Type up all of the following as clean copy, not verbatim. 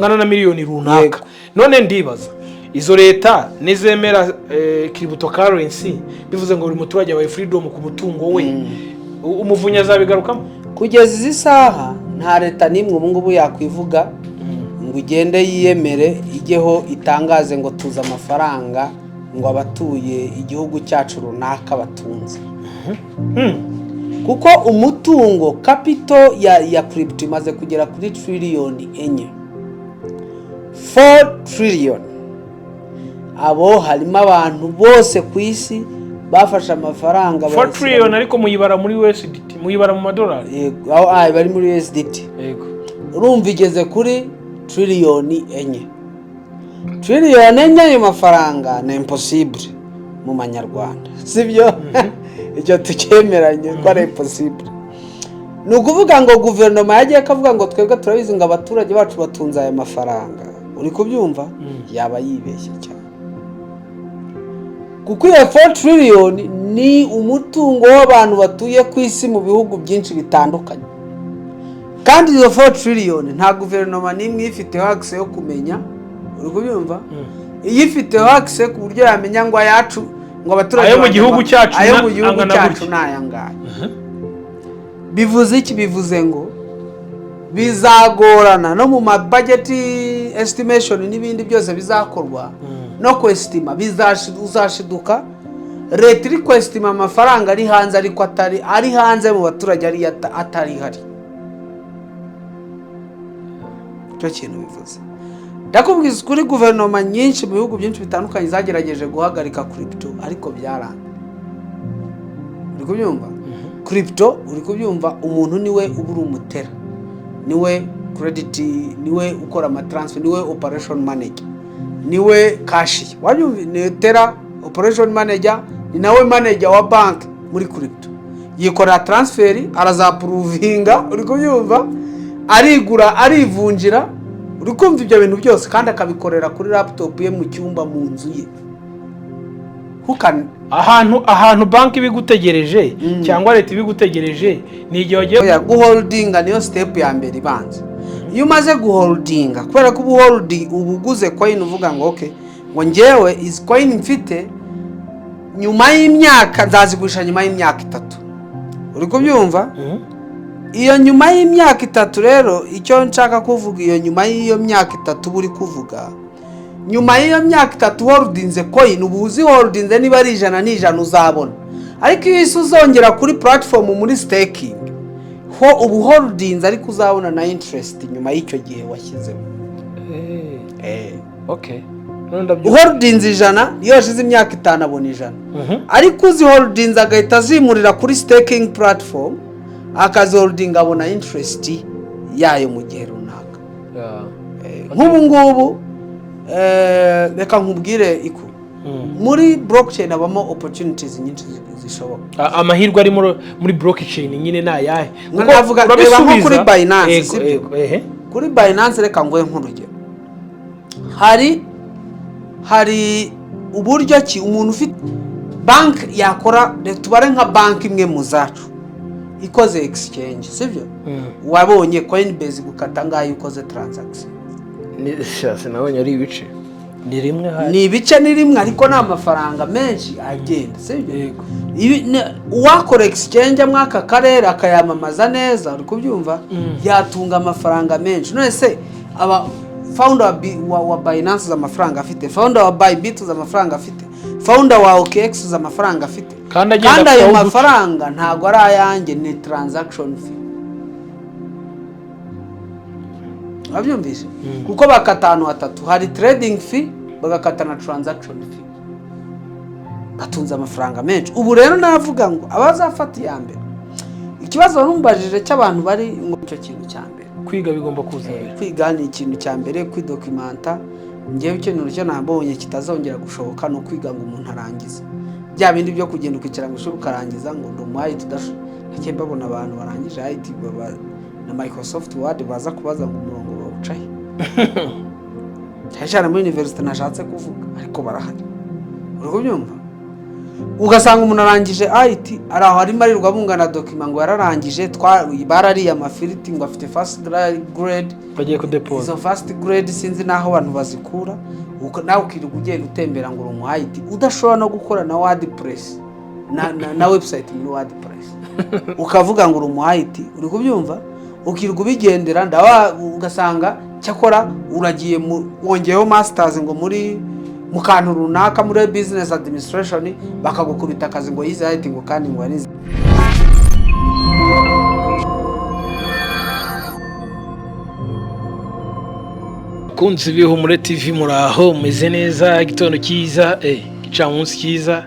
Angana na miliyoni runaka. None ndibaza, izo leta nizemera cryptocurrency, bivuze ngo buri muturage abaye freedom ku mutungo we, Umuvunyi azabigarukamo? Kugeza izi saha nta leta n'imwe ubu ngubu yakwivuga ngo igende yiyemere, ijyeho itangaze ngo tuzi amafaranga ngo abatuye igihugu cyacu runaka batunze, kuko umutungo capital ya crypto imaze kugera kuri triliyoni 4, 4 trillion. Abo harimo abantu bose ku isi bafashe amafaranga 4 bayashyira trillion, ariko muyibara muri USDT, muyibara mu madolari? Yego, aho bari muri USDT. Urumva igeze kuri triliyoni 4. Triliyoni 4, ayo mafaranga ni impossible mu manyarwanda, sibyo? Icyo tucyemeranye ko ari impossible. Ni ukuvuga ngo guverinoma yagiye akavuga ngo twebwe turabizi ngo abaturage bacu batunze aya mafaranga, uri kubyumva, yaba yibeshye cyane, kuko iyo 4 trillion ni umutungo w'abantu batuye ku isi mu bihugu byinshi bitandukanye. Kandi izo 4 trillion nta guverinoma n'imwe ifiteho access yo kumenya, uri kubyumva, iyifiteho access ku buryo yamenya ngo ayacu, ngo abaturage Ayo mu gihugu cyacu ayo mu gihugu angana cyacu gutya. ni aya ngaya. Bivuze iki? Bivuze ngo bizagorana no mu ma budget estimation n'ibindi byose bizakorwa no kwesitima. Uzashiduka leta iri kwesitima amafaranga ari hanze, ariko atari ari hanze mu baturage, ari atari hari. Icyo kintu bivuze, ndakubwiza kuri guverinoma nyinshi mu bihugu byinshi bitandukanye zagerageje guhagarika crypto, ariko byaranze, uri kubyumva? Crypto, uri kubyumva, umuntu niwe uba uri umutera, niwe credit, niwe ukora ama transfer, niwe operation manager, niwe cashier, wabyumva, ni teller, operation manager, ni nawe manager wa banki muri crypto. Yikorera transfer, arazapuruvinga, uri kubyumva, arigura, arivunjira, uri kumva, ibyo bintu byose kandi akabikorera kuri laptop ye mu cyumba mu nzu ye. Who can Ahantu banki ibigutegereje cyangwa leta ibigutegereje ni igihe wagiye Oya, guholdinga niyo step ya mbere ibanza. Iyo umaze guholdinga, kubera ko ubu hold uba uguze coin, uvuga ngo okay, ngo ngewe izi coin mfite, nyuma y'imyaka nzazigurisha, nyuma y'imyaka 3, uri kubyumva? Iyo nyuma y'imyaka 3 rero, icyo nshaka kuvuga, iyo nyuma y'iyo myaka 3 uba uri kuvuga, nyuma y'iyo myaka 3 holdinze coin, uba uzi holdinze niba ari 100 ni 100 uzabona. Ariko iyo isi uzongera kuri platform muri staking ho, uba uholdinze ariko uzabona na interest nyuma y'icyo gihe washyizemo. Okay, none ndabyumva. Uholdinze 100, iyo hashize imyaka 5 abona 100. Ariko uziholdinze agahita azimurira kuri staking platform akaziholdinga, abona interest yayo mu gihe runaka. Nk'ubu ngubu, reka nkubwire iku muri blockchain habamo opportunities nyinshi zishoboka. Amahirwe ari muri blockchain nyine ni ayahe? Nka Kuko navuga, reba nko urabisubiza. kuri Binance, sibyo? Yego, ehe. Kuri Binance, reka nguhe nk'urugero, hari uburyo ki umuntu ufite banki yakora, reka tubare nka banki imwe mu zacu ikoze exchange, sibyo? Wabonye Coinbase gukata ngaho ukoze transaction? Sinabonye ari ibice, ni rimwe hari. Ni ibice, ni rimwe, ariko ni amafaranga menshi agenda, sibyo? Yego. Uwakora exchange muri aka karere akayamamaza neza, uri kubyumva, yatunga amafaranga menshi. None se aba founder wa Binance uzi amafaranga afite? Founder wa Bybit uzi amafaranga afite? Founder wa OKX uzi amafaranga afite? Kandi agenda Kandi ayo afiteho uduce. mafaranga ntabwo ari ayanjye, ni transaction fee, wabyumvise? Kuko bakata ahantu hatatu: hari trading fee, bagakata na transaction fee. Batunze amafaranga menshi. Ubu rero navuga ngo abazafata iya mbere, ikibazo warumbajije cy'abantu bari ngo icyo kintu cya mbere Kwiga bigomba kuza imbere. Kwiga ni ikintu cya mbere, kwidokimanta. Ngewe ikintu cyo nabonye kitazongera gushoboka ni ukwiga ngo umuntu arangize bya bindi byo kugenda ukicara mu ishuri ukarangiza ngo ndi umu IT. Nake mbabona abantu barangije IT na Microsoft Word baza kubaza ngo umurongo bawucahe, cyane cyane muri university nashatse kuvuga, ariko barahari, uri kubyumva? Ugasanga umuntu arangije IT, ari aho arimo arirwa bungana document ngo yararangije, barariye amafiriti, ngo afite first grade. Bagiye kudepoza. Izo first grade sinzi n'aho abantu bazikura. Nawe ukirirwa ugenda utembera ngo uri umu IT, udashobora no gukora na WordPress na website muri WordPress, ukavuga ngo uri umu IT. Uri kubyumva? Ukirirwa ubigendera ndawa, ugasanga cyakora uragiye wongeyeho masters ngo muri mu kantu runaka muri business administration, bakagukubita akazi ngo yize IT, ngo kandi ngo yarize. Kunzi b'Ihumure TV, muraho, mumeze neza? Igitondo cyiza, igicamunsi cyiza,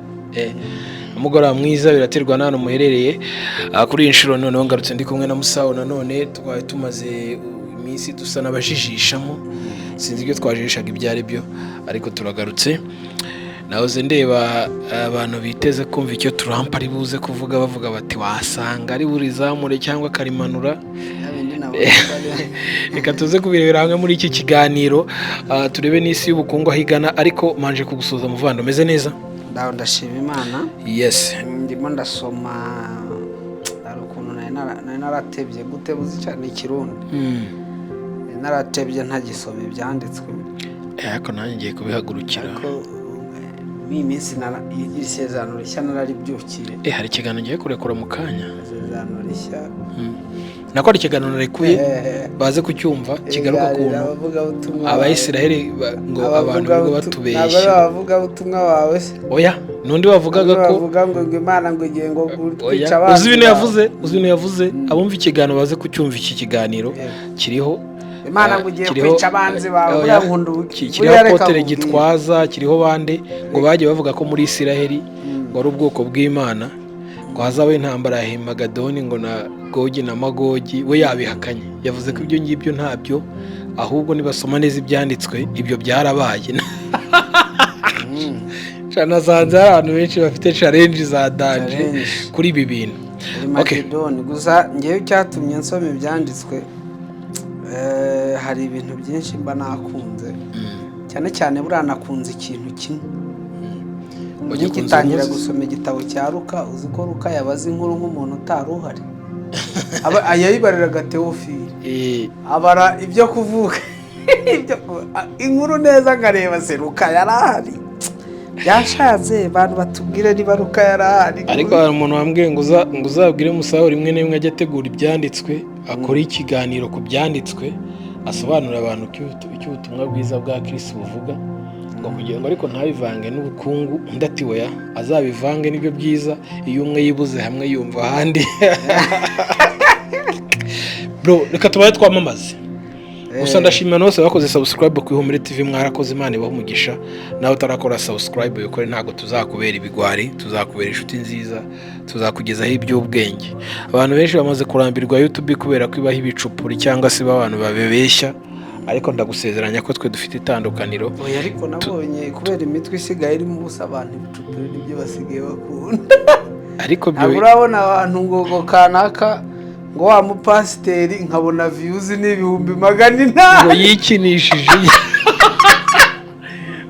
umugoroba mwiza, biraterwa n'ahantu muherereye. Kuri iyi nshuro noneho ngarutse ndi kumwe na Musawo. Nanone twari tumaze iminsi dusa n'abajijishamo, sinzi ibyo twajijishaga ibyo ari byo, ariko turagarutse. Nahoze ndeba abantu biteze kumva icyo Trump ari buze kuvuga, bavuga bati wasanga ari burizamure cyangwa akarimanura. Reka tuze kubirebera hamwe muri iki kiganiro, turebe n'isi y'ubukungu aho igana. Ariko manje kugusuhuza muvando, umeze neza? Ndaho, ndashima Imana. Yes. Ndimo ndasoma, hari ukuntu nari naratebye gute, buzi cyane Ikirundi. Nari naratebye ntagisoma ibyanditswe. Ariko nanjye ngiye kubihagurukira. Ariko muri iyi minsi iri sezerano rishya nararibyukiye. Hari ikiganiro ngiye kurekura mu kanya. Isezerano rishya. Nako hari ikiganiro narekuye, baze kucyumva, kigaruka Ibiganiro kuntu abavugabutumwa bawe. Abayisiraheli ngo abantu Abavugabutu- birirwa ntabwo ari batubeshya. abavugabutumwa bawe se? Oya, n'undi wavugaga ko bavuga ngo Imana ngo igiye ngo Oya, kwica abanzi uzi ibintu bawe. yavuze? Uzi ibintu yavuze? Abumva ikiganiro baze kucyumva, iki kiganiro kiriho Imana ngo igiye kiriho kwica abanzi bawe. Oya, Buriya nkunda kiriho buriya reka Apotre nkubwire. Gitwaza, kiriho bande, ngo bagiye bavuga ko muri Isiraheli ngo ari ubwoko bw'Imana, ngo hazabaho intambara ya Hemagadoni ngo na Gogi na Magogi. We yabihakanye, yavuze ko ibyo ngibyo ntabyo, ahubwo nibasoma neza ibyanditswe ibyo byarabaye. Nasanze hari abantu benshi bafite challenge za danger Challenge. kuri ibi bintu. Okay. Magedoni gusa. Ngewe icyatumye nsoma ibyanditswe, hari ibintu byinshi mba nakunze cyane cyane. Buriya nakunze ikintu kimwe Wagikunze ngitangira umunsi? gusoma igitabo cya Luka. Uzi ko Luka yabaze inkuru nk'umuntu utari uhari? Yayibariraga Teofili, abara ibyo kuvuga inkuru neza, nkareba se Luka yari ahari? Byashatse abantu batubwire niba Luka yari ahari. Ariko hari umuntu wambwiye ngo uzabwire Musawo rimwe na rimwe ajye ategura ibyanditswe, akore ikiganiro ku byanditswe, asobanurira abantu icyo ubutumwa bwiza bwa Kirisitu buvuga, ngo kugira ngo ariko ntabivange n'ubukungu. Undi ati oya, azabivange, nibyo byiza, iyo umwe yibuze hamwe yumva ahandi. Bro, reka tubaye twamamaze gusa. Ndashimira bose bakoze subscribe ku Ihumure TV, mwarakoze, Imana ibahe umugisha. Nawe utarakora subscribe ubikore, ntabwo tuzakubera ibigwari, tuzakubera inshuti nziza, tuzakugezaho iby'ubwenge. Abantu benshi bamaze kurambirwa YouTube kubera ko ibaho ibicupuri cyangwa se abantu babibeshya, ariko ndagusezeranya ko twe dufite itandukaniro. Oya, ariko nabonye kubera imitwe isigaye irimo ubusa, abantu ibicupuri nibyo basigaye bakunda. Ariko byo Ntabwo urabona abantu ngo kanaka, ngo wa mupasiteri, nkabona views ni 800,000. Ngo yikinishije,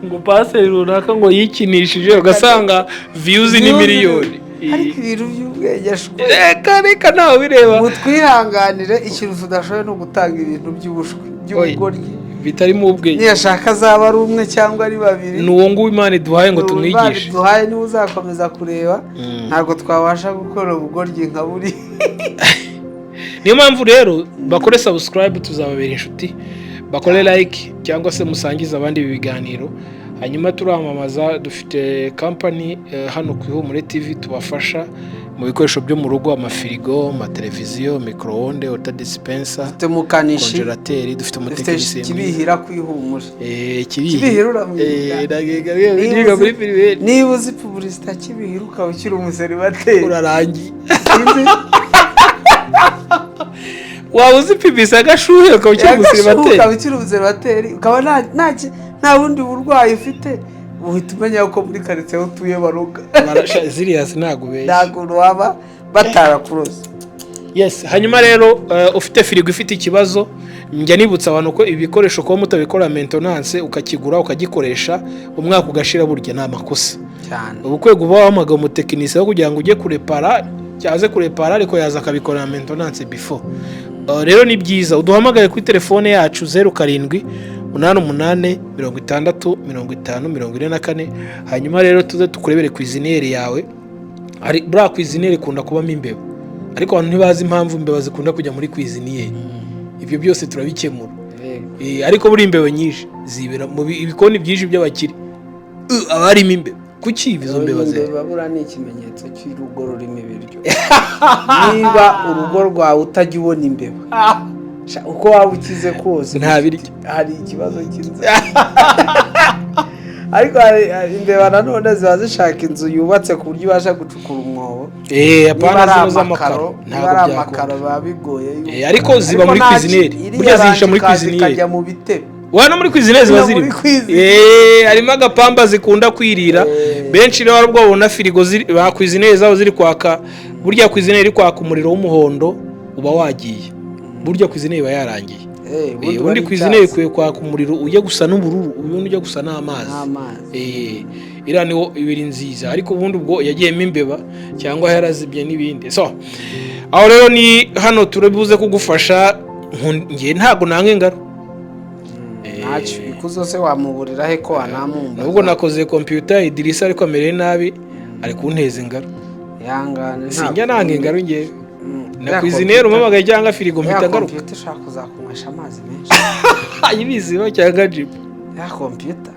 ngo pasiteri runaka ngo yikinishije, ugasanga views ni miliyoni. Ariko ibintu by'ubwenge ashwe. Reka reka, ntawe ubireba. Mutwihanganire, ikintu tudashoboye ni ugutanga ibintu by'ubushwi, by'ubugoryi. Bitarimo ubwenge. Niyashaka azaba ari umwe cyangwa ari babiri. Ni uwo nguwo Imana iduhaye ngo Imana tumwigishe. iduhaye niwe uzakomeza kureba. Ntabwo twabasha gukora ubugoryi nka buri. Niyo mpamvu rero bakore subscribe, tuzababera inshuti, bakore like cyangwa se musangize abandi ibi biganiro. Hanyuma turamamaza, dufite company hano ku Ihumure TV tubafasha mu bikoresho byo mu rugo: amafirigo, amateleviziyo, micro-onde, water dispenser, Dufite mukanishi. congélateur. Dufite Dufite umutekinisiye mwiza. Kibihira ku Ihumure. Kibihira. Kibihira uramwibuka? Niga muri primaire. Niba uzi publicité Kibihira ukaba ukiri umuseribateri, Urarangiye. Sinzi. Waba uzi pibisi agashuhe ukaba ukiri umuseribateri. Ukaba ukiri umuseribateri, ukaba nta bundi burwayi ufite, uhita umenya ko muri karitsiye aho utuye baroga. Ziriya ntabwo ubeshya. Ntabwo waba batarakuroze. Yes. Hanyuma rero ufite firigo ifite ikibazo, njya nibutsa abantu ko ibikoresho kuba mutabikora maintenance, ukakigura ukagikoresha umwaka ugashira, burya ni amakosa. Cyane. Ubukwe uba wahamagaye umutekinisiye wo kugira ngo ujye kurepara, cyaze kurepara, ariko yaza akabikorera maintenance before. Rero ni byiza uduhamagare kuri telefone yacu 0788 60 50 44, hanyuma rero tuze tukurebere cuisinière yawe. Hari buriya cuisinière ikunda kubamo imbeba, ariko abantu ntibazi impamvu imbeba zikunda kujya muri cuisinière. Ibyo byose turabikemura. Ariko buriya imbeba nyinshi zibera mu ibikoni byinshi by'abakire. Haba harimo imbeba. Kuki izo mbeba ziri? Imbeba buriya ni ikimenyetso cy'urugo rurimo ibiryo. Niba urugo rwawe utajya ubona imbeba, sha, uko waba ukize kose, Nta biryo. hari ikibazo cy'inzara. Ariko hari imbeba nanone ziba zishaka inzu yubatse ku buryo ibasha gucukura umwobo. Apana Niba ari zino z'amakaro amakaro, niba ntabwo ari byakunda. amakaro biba bigoye. Ariko ziba muri cuisinière. Iriya Burya zihisha muri rangi ikaza cuisinière. ikajya mu bitebe. Wa no muri cuisinière ziba No zirimo. muri cuisinière. Harimo agapamba zikunda kwirira. Benshi rero ubwo babona firigo ziri ba cuisinière zabo ziri kwaka. Burya cuisinière iri kwaka umuriro w'umuhondo uba wagiye, burya cuisinière iba yarangiye. Ubundi Ubundi bari cuisinière icyatsi. ikwiye kwaka umuriro ujya gusa n'ubururu, ubundi ujya gusa n'amazi. N'amazi. Iriya niwo ibiri nziza, ariko ubundi ubwo yagiyemo imbeba cyangwa yarazibye n'ibindi. So aho rero ni hano turibuze kugufasha. Njye ntabwo nanga ingaro. Ntacyo, ikuzo se wamuburira he ko wanamumba? Nubwo nakoze computer idirisa, ariko amereye nabi, ari kunteza ingaro. Ihangane. Sinjya nanga ingaro ngewe. Na Ya cuisinière computer- umpamagaye cyangwa firigo ya mpita ngaruka. computer ishaka kuzakunywesha amazi menshi. Ibiziba cyangwa jipo. Ya computer.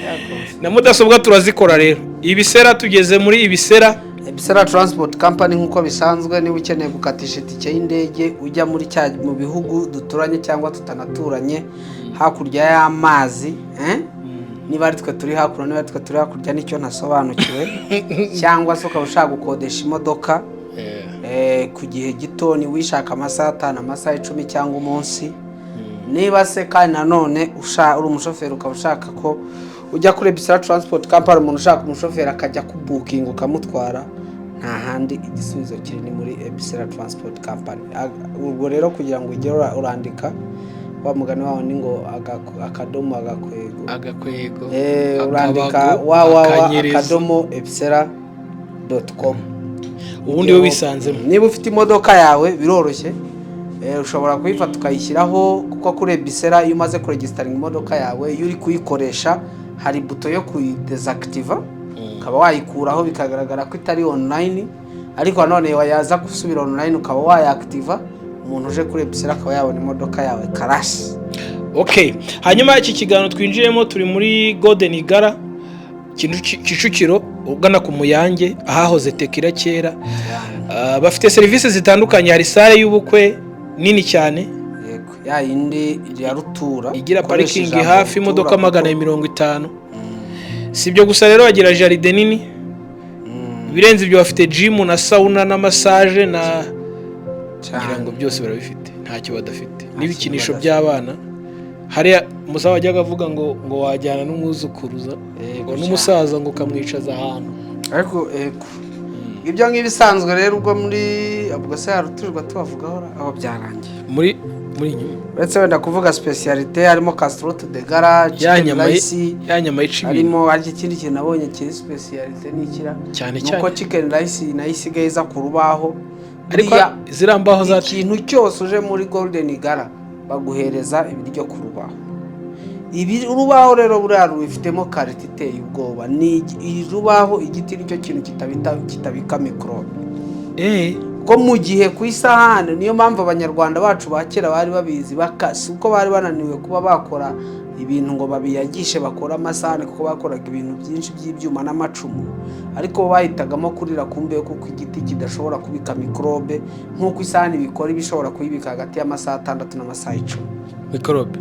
Ya computer. Na mudasobwa turazikora. Rero ibisera, tugeze muri ibisera. Ebisera Transport Company, nk'uko bisanzwe, niba ukeneye gukatisha itike y'indege ujya muri cya mu bihugu duturanye cyangwa tutanaturanye hakurya y'amazi, eh? Niba ari twe turi hakuno, niba ari twe turi hakurya, nicyo ntasobanukiwe. Cyangwa se ukaba ushaka gukodesha imodoka ku gihe gito, niba uyishaka amasaha 5, amasaha 10 cyangwa umunsi. Niba se kandi nanone uri umushoferi ukaba ushaka ko ujya kuri Ebisera Transport Company, umuntu ushaka umushoferi akajya kubukinga ukamutwara, nta handi igisubizo kiri, ni muri Ebisera Transport Company. Ubwo rero kugira ngo ugere urandika wa mugani wawe ni ngo akadomo agakwego. Agakwego. Urandika akabago, www akanyereza. .ebisera.com. Ubundi we wisanzemo. Niba ufite imodoka yawe biroroshye. Ushobora kuyifata ukayishyiraho, kuko kuri Ebisera iyo umaze kuregisitaringa imodoka yawe, iyo uri kuyikoresha hari buto yo kuyidezakitiva, ukaba wayikuraho bikagaragara ko itari online. Ariko nanone yaza gusubira online ukaba wayakitiva, umuntu uje kuri Ebisera akaba yabona imodoka yawe karasi. Okay, hanyuma iki kiganiro twinjiyemo, turi muri Golden Gala, Kicukiro ugana ku Muyange, ahahoze Tekira kera. Bafite serivisi zitandukanye. Hari salle y'ubukwe nini cyane. Yego, ya yindi ya rutura. Igira Ukoresha parikingi ijambo hafi rutura imodoka 250. Si ibyo gusa rero, bagira jardin nini. Ibirenze ibyo, bafite gym na sauna na massage na ngira ngo byose barabifite, ntacyo badafite, n'ibikinisho badafite. by'abana. Hariya umusaza wajyaga avuga ngo wajyana n'umwuzukuruza, ngo n'umusaza ngo ukamwicaza ahantu. Ariko yego, ibyo nk'ibisanzwe rero, ubwo muri ubwo se haruturirwa tubavugaho aho byarangiye. Muri Uretse wenda kuvuga spécialité, harimo casse-croûte de gala, ya chicken nyama rice. Ya nyama yica ibintu. Harimo ariko ikindi kintu nabonye kiri spécialité ni ikira Cyane nuko cyane. chicken rice nayo isigaye iza ku rubaho. Ariko Buriya ziriya mbaho za ikintu cyose uje muri Golden Gala baguhereza ibiryo ku rubaho. Ibi urubaho rero buriya rubifitemo qualité iteye ubwoba. Ni urubaho, igiti nicyo kintu kitabika mikorobe. Ko mu gihe ku isahani, niyo mpamvu Abanyarwanda bacu ba kera bari babizi, si uko bari bananiwe kuba bakora ibintu ngo babiyagishe bakore amasahani, kuko bakoraga ibintu byinshi by'ibyuma n'amacumu, ariko bo bahitagamo kurira ku mbeho, kuko igiti kidashobora kubika mikorobe nk'uko isahani bikora, iba ishobora kuyibika hagati y'amasaha 6 n'amasaha 10. Mikorobe.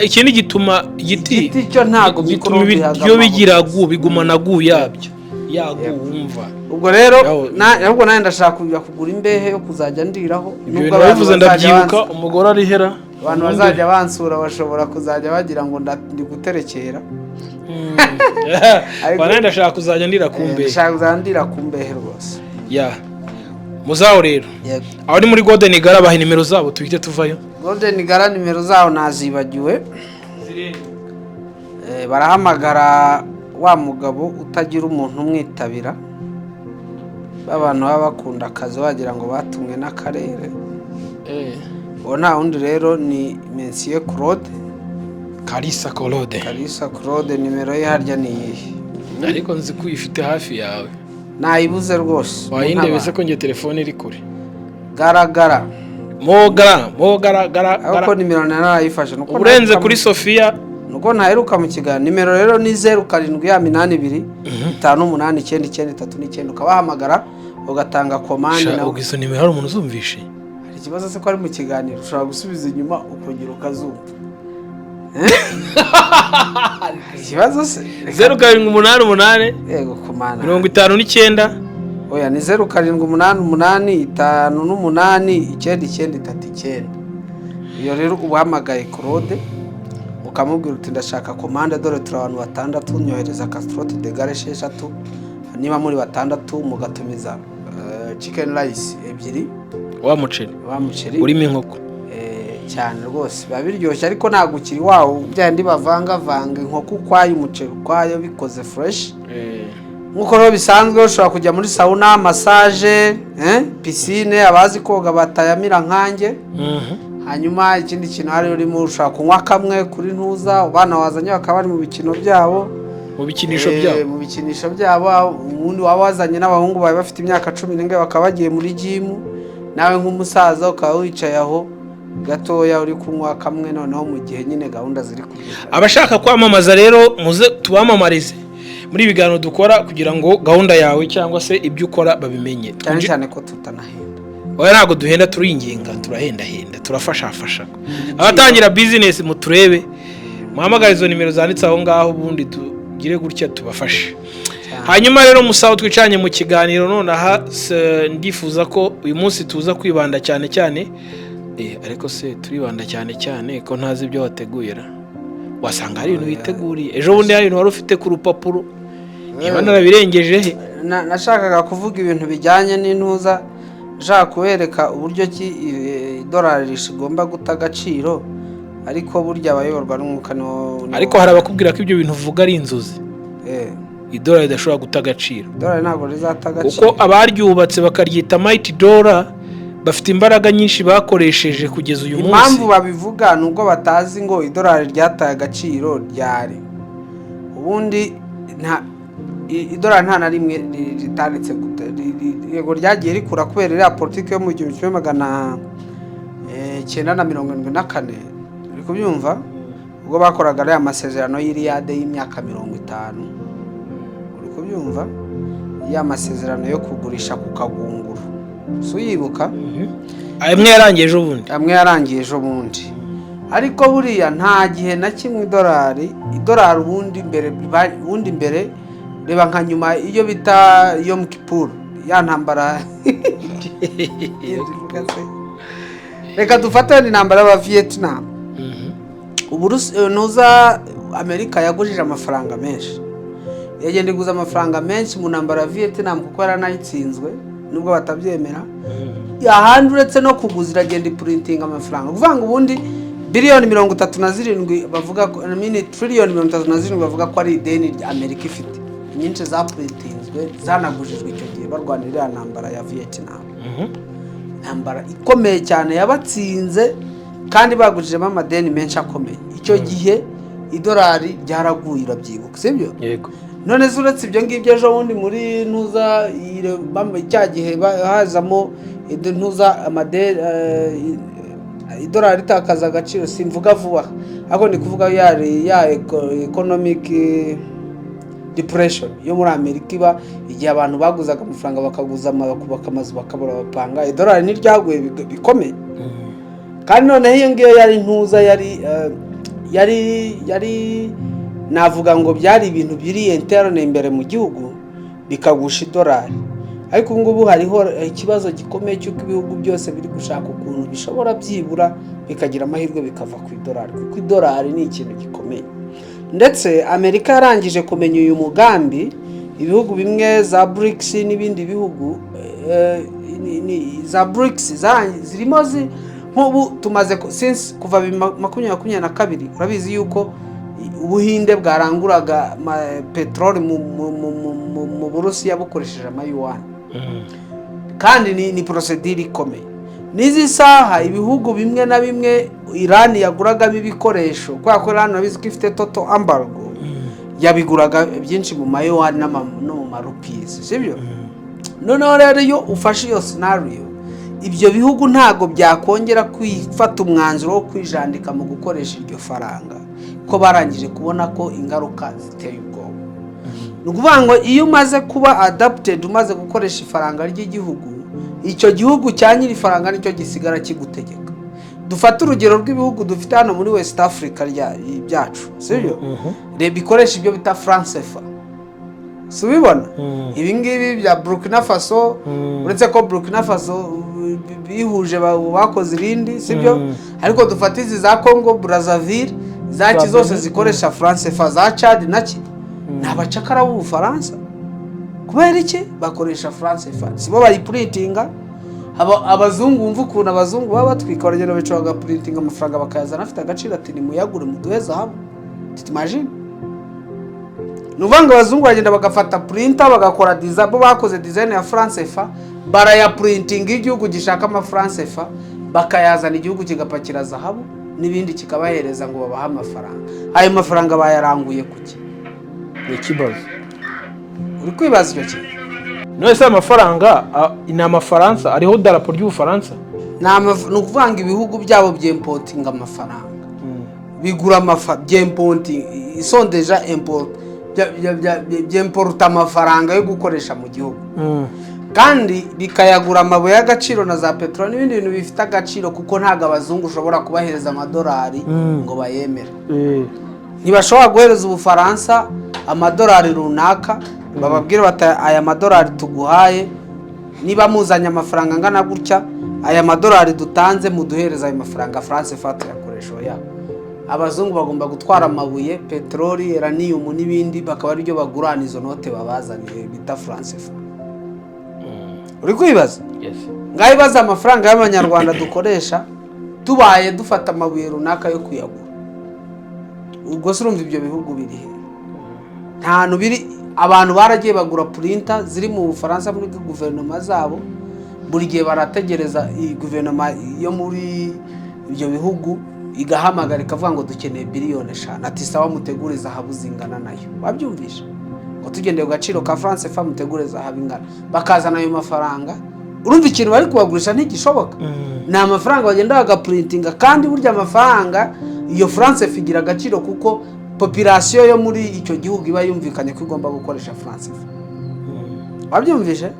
Ikindi gituma igiti Igiti cyo ntabwo gituma mikorobe ibiryo ihagamaho. bigira gu bigumana gu yabyo yagu wumva. Ubwo rero ahubwo nanjye ndashaka kujya kugura imbehe yo kuzajya ndiraho. Ibyo Nubwo bintu abantu babivuze bazajya ndabyibuka, umugore arihera. Abantu bazajya bansura bashobora kuzajya bagira ngo ndi guterekera. Ariko ndashaka kuzajya ndira ku mbehe. Ndashaka kuzajya ndira ku mbehe rwose. Ya muzaho rero. Yego. Aho ni muri Golden Gala, baha nimero zabo tuhite tuvayo. Golden Gala nimero zaho nazibagiwe. Barahamagara wa mugabo utagira umuntu umwitabira, b'abantu baba bakunda akazi wagira ngo batumwe n'akarere. Uwo nta wundi rero ni Mensier Claude. Kalisa Claude. Kalisa Claude. Nimero ye harya ni iyihe? Ariko nzi ko uyifite hafi yawe. Nayibuze rwose. Wayindebe se ko njye telefone iri kure. Garagara. Mogara mogara gara. Ariko gara. Nimero narayifashe nuko Urenze kuri Sofia. Nuko ntaheruka mu kiganiro. Nimero rero ni 07 ya 82 58 99 39. Ukabahamagara ugatanga komande. Sha, Nawe ubwo izo nimero hari umuntu uzumvishe? Hari ikibazo se ko ari mu kiganiro? Ushobora gusubiza inyuma ukongera ukazumva. Hari ikibazo se? 0788. Yego, kumana. 59. Oya, ni 0788 58 99 39. Iyo rero ubahamagaye Claude ukamubwira uti: "Ndashaka komande, dore turi abantu batandatu, nyohereza casserole de gare esheshatu." Niba muri batandatu mugatumiza chicken rice ebyiri. Wa muceri. Wa muceri. Urimo inkoko. Cyane rwose, biba biryoshye, ariko ntabwo ukiri wawo byandi bavangavanga inkoko ukwayo, umuceri ukwayo, bikoze fresh. Nk'uko rero bisanzwe, ushobora kujya muri sauna, massage, piscine, abazi koga batayamira nkanjye. Hanyuma ikindi kintu hari urimo, ushobora kunywa kamwe kuri ntuza, abana wazanye bakaba bari mu bikino byabo. Mu bikinisho byabo. Mu bikinisho byabo. Ubundi waba wazanye n'abahungu bawe bafite imyaka 10 bakaba bagiye muri gym, nawe nk'umusaza ukaba wicaye aho gatoya uri kunywa kamwe, noneho mu gihe nyine gahunda ziri kugenda. Abashaka kwamamaza rero, muze tubamamarize muri ibi biganiro dukora kugira ngo gahunda yawe cyangwa se ibyo ukora babimenye. Cyane cyane ko tutanahenda. Oya, ntabwo duhenda, turinginga, turahendahenda, turafashafasha. Abatangira bizinesi muturebe, muhamagare izo nimero zanditse aho ngaho, ubundi tugire gutya tubafashe. Hanyuma rero musaho twicanye mu kiganiro nonaha, ndifuza ko uyu munsi tuza kwibanda cyane cyane, ariko se turibanda cyane cyane ko ntazi ibyo wateguye ra? Wasanga hari ibintu witeguriye ejo bundi, hari ibintu wari ufite ku rupapuro, niba narabirengeje he? Nashakaga kuvuga ibintu bijyanye n'intuza, nshaka kubereka uburyo ki idolari rigomba guta agaciro, ariko burya abayoborwa n'umwuka niwo Ariko hari abakubwira ko ibyo bintu uvuga ari inzozi, idolari ridashobora guta agaciro. Idolari ntabwo rizata agaciro. Kuko abaryubatse bakaryita mighty dollar bafite imbaraga nyinshi bakoresheje kugeza uyu munsi. Impamvu babivuga ni ubwo batazi ngo idolari ryataye agaciro ryari. Ubundi nta idolari nta na rimwe ritanditse yego ryagiye rikura kubera iriya politiki yo mu 1974, uri kubyumva, ubwo bakoraga ariya masezerano y'iriyade y'imyaka 50, uri kubyumva, ya masezerano yo kugurisha ku kagunguru, si uyibuka? Amwe yarangiye ejo bundi. Amwe yarangiye ejo bundi. Ariko buriya nta gihe na kimwe idolari ubundi mbere, reba nka nyuma iyo bita Yom Kippur, ya ntambara, reka dufate wenda intambara y'aba Vietnam. Ntuza Amerika yagujije amafaranga menshi, yagenda iguza amafaranga menshi mu ntambara ya Vietnam kuko yaranayitsinzwe nubwo batabyemera. Ahandi uretse no kuguza, iragenda ipurintinga amafaranga. Kuvuga ngo ubundi biliyoni 37 bavuga ko, I mean, triliyoni 37 bavuga ko ari ideni rya Amerika ifite, inyinshi zapurintinzwe, zanagujijwe icyo gihe barwanira iriya ntambara ya Vietnam, intambara ikomeye cyane yabatsinze kandi bagujijemo amadeni menshi akomeye. Icyo gihe idolari ryaraguye, urabyibuka, sibyo? Yego. None se uretse ibyo ngibyo, ejo bundi muri ntuza cya gihe hazamo ntuza idolari ritakaza agaciro, simvuga vuba, ariko ndi kuvuga ya economic depression yo muri Amerika iba igihe abantu baguzaga amafaranga, bakaguza bakubaka amazu bakabura bapanga, idolari ntiryaguye bikomeye? Kandi noneho iyo ngiyo yari ntuza yari navuga ngo byari ibintu biri interne, imbere mu gihugu, bikagusha idolari. Ariko ubu ngubu hariho ikibazo gikomeye cy'uko ibihugu byose biri gushaka ukuntu bishobora byibura bikagira amahirwe bikava ku idolari, kuko idolari ni ikintu gikomeye. Ndetse Amerika yarangije kumenya uyu mugambi. Ibihugu bimwe za BRICS n'ibindi bihugu, za BRICS zirimo nk'ubu tumaze since kuva 2022, urabizi yuko Ubuhinde bwaranguraga peteroli mu Burusiya bukoresheje amayuwani, kandi ni procédure ikomeye. N'izi saha ibihugu bimwe na bimwe Irani yaguragamo ibikoresho, kubera ko Irani urabizi ko ifite total embargo, yabiguraga byinshi mu mayuwani no mu marupizi, sibyo? Noneho rero iyo ufashe iyo scenario, ibyo bihugu ntabwo byakongera kwifata umwanzuro wo kwijandika mu gukoresha iryo faranga, ko barangije kubona ko ingaruka ziteye ubwoba. Ni ukuvuga ngo iyo umaze kuba adapted, umaze gukoresha ifaranga ry'igihugu, icyo gihugu cya nyiri ifaranga nicyo gisigara kigutegeka. Dufate urugero rw'ibihugu dufite hano muri West Africa byacu, sibyo? Reba, ikoresha ibyo bita franc CFA, si ubibona? Ibi ngibi bya Burkina Faso, uretse ko Burkina Faso bihuje bakoze irindi, sibyo? Ariko dufate izi za Congo Brazzaville, zaki Za zose Benin. zikoresha franc CFA, za Chad naki, ni abacakara b'Ubufaransa. Kubera iki bakoresha franc CFA? Sibo bayiprintinga? Abazungu, wumva ukuntu abazungu baba batwika, baragenda bicara bagaprintinga amafaranga, bakayazana afite agaciro, ati: "Nimuyagure muduhe zahabu." T'imagines? Ni ukuvuga ngo abazungu bagenda bagafata printer, bagakora design, bo bakoze design ya franc CFA, barayaprintinga. Iyo igihugu gishaka amafranc CFA, bakayazana, igihugu kigapakira zahabu n'ibindi kikabahereza ngo babahe amafaranga. Ayo mafaranga bayaranguye kuki? Ni ikibazo. Uri kwibaza icyo kintu? None se amafaranga ni amafaransa ariho darapo ry'Ubufaransa? Ni ukuvuga ngo ibihugu byabo byimportinga amafaranga, bigura byimporti isondeja import, byimporta amafaranga yo gukoresha mu gihugu, kandi bikayagura amabuye y'agaciro na za peteroli n'ibindi bintu bifite agaciro, kuko ntabwo abazungu ushobora kubahereza amadolari ngo bayemere. Ntibashobora guhereza Ubufaransa amadolari runaka, bababwire bati: "Aya madolari tuguhaye, niba muzanye amafaranga angana gutya, aya madolari dutanze muduhereza ayo mafaranga franc CFA tuyakoresha." Oya, abazungu bagomba gutwara amabuye, peteroli, uranium n'ibindi, bakaba aribyo bagurana izo note babazaniye bita franc CFA. Uri kwibaza? Yes. Ngaho ibaza amafaranga y'abanyarwanda dukoresha, tubaye dufata amabuye runaka yo kuyagura. Ubwo se urumva ibyo bihugu biri he? Nta hantu biri. Abantu baragiye bagura printer ziri mu Bufaransa muri guverinoma zabo. Buri gihe barategereza iyi guverinoma yo muri ibyo bihugu igahamagara ikavuga ngo: "Dukeneye biliyoni 5." Ati: "Sawa, mutegure zahabu zingana nayo." Wabyumvishe? Ngo tugendeye ku gaciro ka franc CFA, mutegure zahabu ingana, bakazana ayo mafaranga. Urumva ikintu bari kubagurisha ntigishoboka. Ni amafaranga bagenda bagaprintinga, kandi burya amafaranga, iyo franc CFA igira agaciro kuko population yo muri icyo gihugu iba yumvikanye ko igomba gukoresha franc CFA. Wabyumvishe?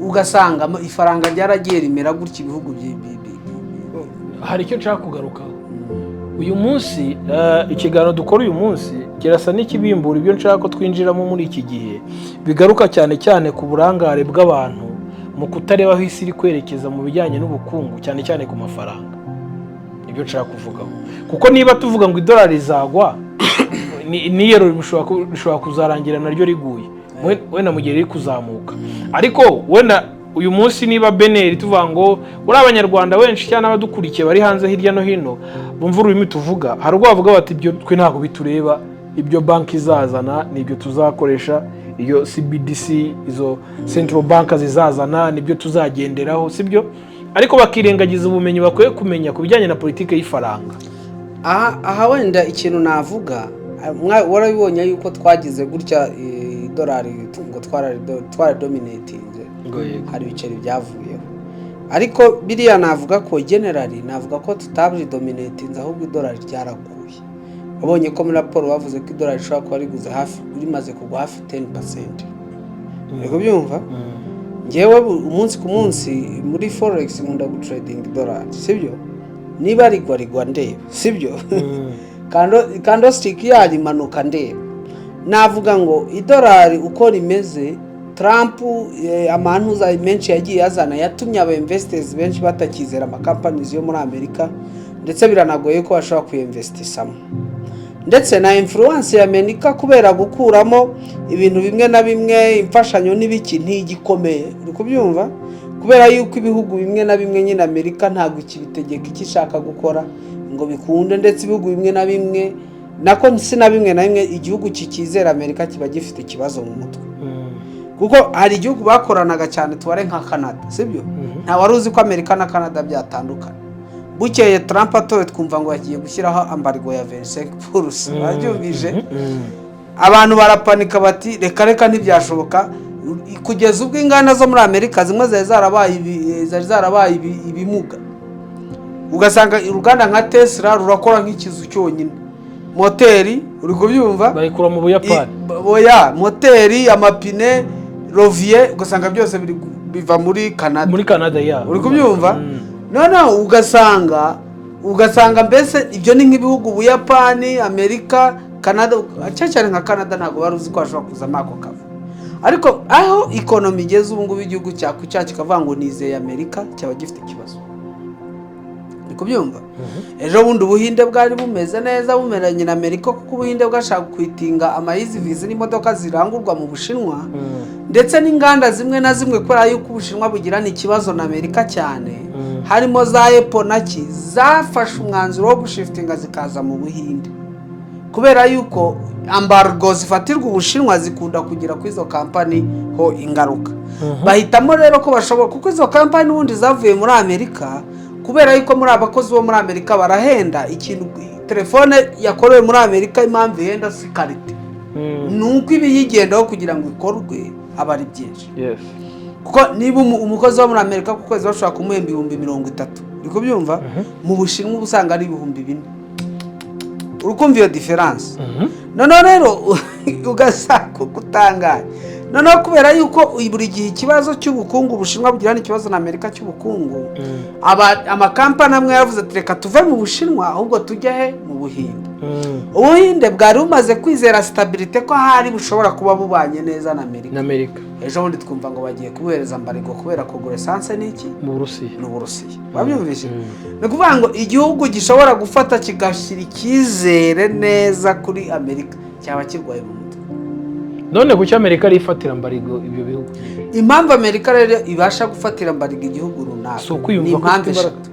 Ugasanga ifaranga ryaragiye rimera gutya, ibihugu Hari icyo nshaka kugarukaho uyu munsi. Ikiganiro dukora uyu munsi kirasa n'ikibimbura ibyo nshaka ko twinjiramo muri iki gihe, bigaruka cyane cyane ku burangare bw'abantu mu kutareba aho isi iri kwerekeza mu bijyanye n'ubukungu, cyane cyane ku mafaranga. Nibyo nshaka kuvugaho, kuko niba tuvuga ngo idolari rizagwa, n'iyero rishobora kuzarangira naryo riguye, wenda mu gihe riri kuzamuka. Ariko wenda uyu munsi niba BNR tuvuga ngo uri abanyarwanda benshi cyangwa n'abadukurikiye bari hanze hirya no hino bumva ururimi tuvuga, hari ubwo bavuga bati: "Ibyo twe ntabwo bitureba, ibyo banki izazana nibyo tuzakoresha, iyo CBDC, izo central bank zizazana nibyo tuzagenderaho," sibyo? Ariko bakirengagiza ubumenyi bakwiye kumenya ku bijyanye na politiki y'ifaranga. Aha wenda ikintu navuga, warabibonye yuko twagize gutya idolari ngo twaradominatinze, Ngo yego. hari ibiceri byavuyeho. Ariko biriya navuga ko generally, navuga ko tutabyidominatinze, ahubwo idolari ryaraguye. Wabonye ko muri raporo bavuze ko idolari rishobora kuba riguze hafi, rimaze kugwa hafi 10%. Uri kubyumva? Ngewe umunsi ku munsi muri forex nkunda gutradinga idolari, sibyo? Niba rigwa, rigwa ndeba, sibyo? Candlestick yayo imanuka ndeba. Navuga ngo idolari uko rimeze, Trump amantuza menshi yagiye azana yatumye aba investors benshi batakizera amakampanizi yo muri Amerika, ndetse biranagoye ko bashobora kuyinvestisamo. Ndetse na influence ya Amerika kubera gukuramo ibintu bimwe na bimwe, imfashanyo n'ibiki, ntigikomeye. Uri kubyumva? Kubera yuko ibihugu bimwe na bimwe nyine Amerika ntabwo ikibitegeka icyo ishaka gukora ngo bikunde, ndetse ibihugu bimwe na bimwe Nako si na bimwe na bimwe, igihugu kikizera Amerika kiba gifite ikibazo mu mutwe, kuko hari igihugu bakoranaga cyane, tubare nka Canada, sibyo? Nta wari uzi ko Amerika na Canada byatandukana. Bukeye Trump atowe, twumva ngo yagiye gushyiraho embargo ya 25%. Babyumvise, abantu barapanika bati: "Reka reka, ntibyashoboka." Kugeza ubwo inganda zo muri Amerika zimwe zari zarabaye ibimuga, ugasanga uruganda nka Tesla rurakora nk'ikizu cyonyine, moteri, uri kubyumva? Bayikura mu Buyapani. Oya, moteri, amapine, levier, ugasanga byose biva muri Canada. Muri Canada ya. Uri kubyumva? Noneho ugasanga mbese ibyo ni nk'ibihugu, Buyapani, Amerika, Canada, cyane cyane nka Canada, ntabwo wari uzi ko hashobora kuzamo ako kava. Ariko aho economy igeze ubu ngubu, igihugu cyakwicara kikavuga ngo nizeye Amerika, cyaba gifite ikibazo. Uri kubyumva? Ejo bundi Ubuhinde bwari bumeze neza, bumeranye na Amerika, kuko Ubuhinde bwashaka kwitinga ama EVs n'imodoka zirangurwa mu Bushinwa, ndetse n'inganda zimwe na zimwe, kubera yuko Ubushinwa bugirana ikibazo na Amerika cyane, harimo za Apple na ki, zafashe umwanzuro wo gushiftinga zikaza mu Buhinde, kubera yuko embargo zifatirwa Ubushinwa zikunda kugira kuri izo kampani ho ingaruka. Bahitamo rero ko bashobora, kuko izo kampani n'ubundi zavuye muri Amerika, kubera yuko muri abakozi bo muri Amerika barahenda. Ikintu telefone yakorewe muri Amerika, impamvu ihenda si qualité, ni uko ibiyigendaho kugira ngo ikorwe aba ari byinshi. Kuko niba umukozi wo muri Amerika ku kwezi bashobora kumuhemba 30,000, uri kubyumva, mu Bushinwa uba usanga ari 4000. Uri kumva iyo différence? Noneho rero ugasanga utangaye. Noneho kubera yuko buri gihe ikibazo cy'ubukungu, Ubushinwa bugirana ikibazo na Amerika cy'ubukungu, amakampani amwe yaravuze ati: "Reka tuve mu Bushinwa, ahubwo tujye he? Mu Buhinde." Ubuhinde bwari bumaze kwizera stabilité, ko ahari bushobora kuba bubanye neza na Amerika. Na Amerika. Ejo bundi twumva ngo bagiye kubuhereza embargo kubera kugura essence n'iki? Mu Burusiya. N'Uburusiya. Wabyumvise? Ni ukuvuga ngo igihugu gishobora gufata kigashyira icyizere neza kuri Amerika cyaba kirwaye mu mutwe. None kuki Amerika ari ifatira embargo ibyo bihugu? Impamvu Amerika rero ibasha gufatira embargo igihugu runaka Si ukwiyumva ni ko impamvu ifite imbaraga. eshatu,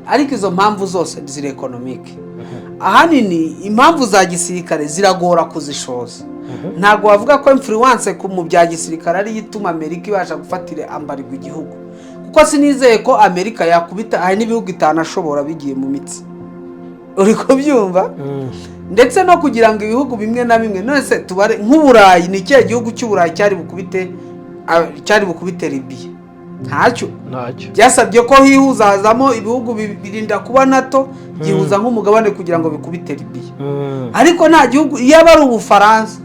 ariko izo mpamvu zose ziri économique. Ahanini impamvu za gisirikare ziragora kuzishoza. Ntabwo wavuga ko influence mu bya gisirikare ariyo ituma Amerika ibasha gufatira embargo igihugu, kuko sinizeye ko Amerika yakubita. Hari n'ibihugu itanashobora bigiye mu mitsi, uri kubyumva? Ndetse no kugira ngo ibihugu bimwe na bimwe, none se tubare nk'Uburayi, ni ikihe gihugu cy'Uburayi cyari bukubite Libiya? Ntacyo. Ntacyo. Byasabye ko hihuza, hazamo ibihugu birinda kuba NATO, byihuza nk'umugabane kugira ngo bikubite Libiya. Ariko nta gihugu, iyo aba ari Ubufaransa,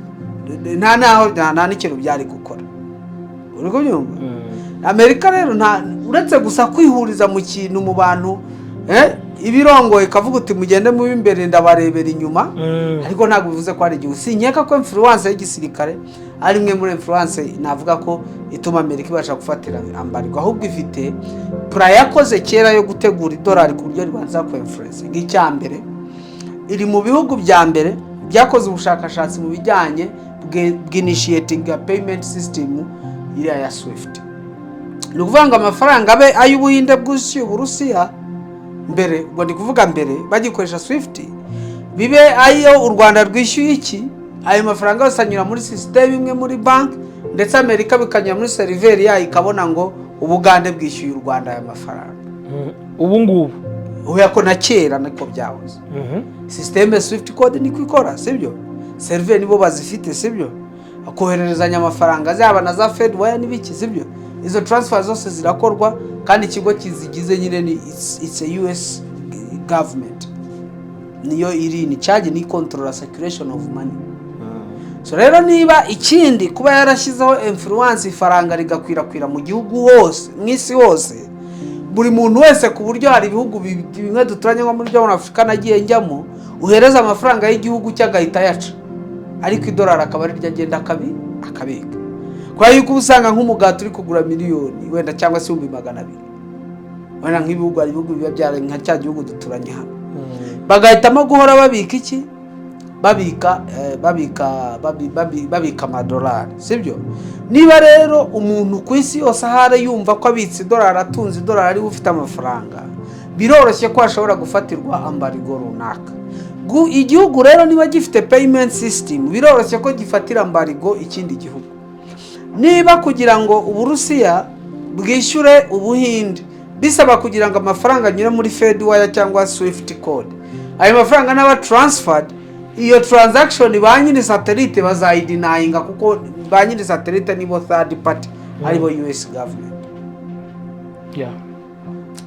nta naho nta n'ikintu byari gukora. Uri kubyumva? Amerika rero nta uretse gusa kwihuriza mu kintu, mu bantu, ibirongoye ikavuga uti: "Mugende mube imbere, ndabarebera inyuma." Ariko ntabwo bivuze ko hari igihe. Sinkeka ko influence y'igisirikare ari imwe muri influence navuga ko ituma Amerika ibasha gufatira embargo, ahubwo ifite plan yakoze kera yo gutegura idolari ku buryo ribanza ku influence. Nk'icya mbere, iri mu bihugu bya mbere byakoze ubushakashatsi mu bijyanye bw'initiating ya payment system iriya ya SWIFT. Ni ukuvuga ngo amafaranga abe ay'Ubuhinde bwuzuye Uburusiya mbere, ubwo ndi kuvuga mbere bagikoresha SWIFT, bibe ayo u Rwanda rwishyuye iki, ayo mafaranga yose anyura muri système imwe muri banki, ndetse Amerika bikanyura muri server yayo, ikabona ngo Ubugande bwishyuye u Rwanda aya mafaranga. Ubu ngubu? Oya, ko na kera niko byahoze. Système SWIFT code niko ikora, sibyo? Server nibo bazifite, sibyo? Kohererezanya amafaranga, zaba na za Fedwire n'ibiki, sibyo? Izo transfer zose zirakorwa, kandi ikigo kizigize nyine ni it's a US government, niyo iri in charge, ni control circulation of money. So rero niba ikindi kuba yarashyizeho influence, ifaranga rigakwirakwira mu gihugu hose, mu isi hose, buri muntu wese, ku buryo hari ibihugu bimwe duturanye nko muri byo muri Afurika nagiye njyamo, uhereza amafaranga y'igihugu cye agahita ayaca, ariko idolari akaba ariryo agenda akabika, kubera yuko uba usanga nk'umugati uri kugura miliyoni wenda cyangwa se 200,000 wenda. Nk'ibihugu, hari ibihugu biba byara nka cya gihugu duturanye hano, bagahitamo guhora babika iki, babika babika babika amadolari, sibyo? Niba rero umuntu ku isi yose ahari yumva ko abitse idolari, atunze idolari, ariwe ufite amafaranga, biroroshye ko ashobora gufatirwa embargo runaka. Igihugu rero niba gifite payment system, biroroshye ko gifatira embargo ikindi gihugu. Niba kugira ngo Uburusiya bwishyure Ubuhinde bisaba kugira ngo amafaranga anyure muri Fedwire cyangwa SWIFT code, ayo mafaranga n'aba transferred, iyo transaction ba nyiri satellite bazayidenyinga, kuko ba nyiri satellite nibo third party, aribo US government.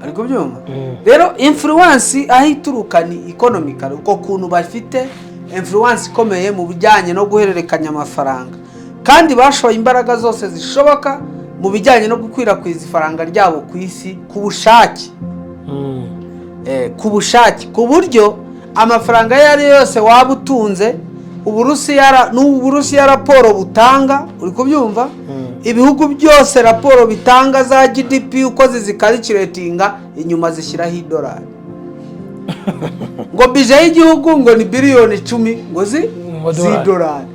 Ari kubyumva? Rero influence aho ituruka ni economical, uko kuntu bafite influence ikomeye mu bijyanye no guhererekanya amafaranga, kandi bashoye imbaraga zose zishoboka mu bijyanye no gukwirakwiza ifaranga ryabo ku isi ku bushake. Ku bushake, ku buryo amafaranga ayo ari yo yose waba utunze, Uburusiya n'Uburusiya raporo butanga, uri kubyumva, ibihugu byose raporo bitanga za GDP uko zizicalculatinga, inyuma zishyiraho idolari, ngo budget y'igihugu ngo ni biliyoni 10 ngo zi Mu madolari. z'idolari,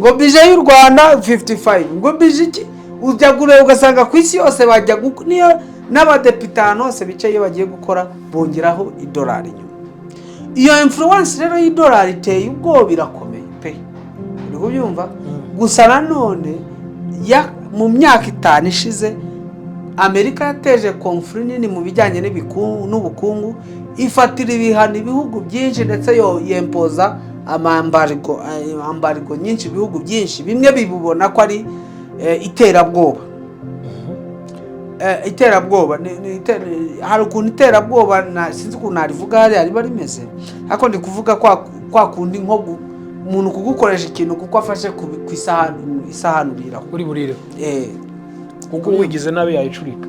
ngo budget y'u Rwanda 55, ngo budget iki. Ujya kureba ugasanga ku isi yose bajya niyo n'abadepite ahantu hose bicaye, iyo bagiye gukora bongeraho idolari inyuma. Iyo influence rero y'idolari iteye ubwoba, irakomeye pe, uri kubyumva? Gusa nanone mu myaka 5 ishize Amerika yateje conflit nini mu bijyanye n'ubukungu, ifatira ibihano ibihugu byinshi, ndetse yo yempoza amaembargo, embargo nyinshi. Ibihugu byinshi bimwe bibubona ko ari iterabwoba. Iterabwoba hari ukuntu iterabwoba sinzi ukuntu narivuga hariya riba rimeze, ariko ndi kuvuga kwa kundi nko umuntu kugukoresha ikintu kuko afashe ku isahani uriraho. Uri burireho. Kuko wigize nabi yayicurika.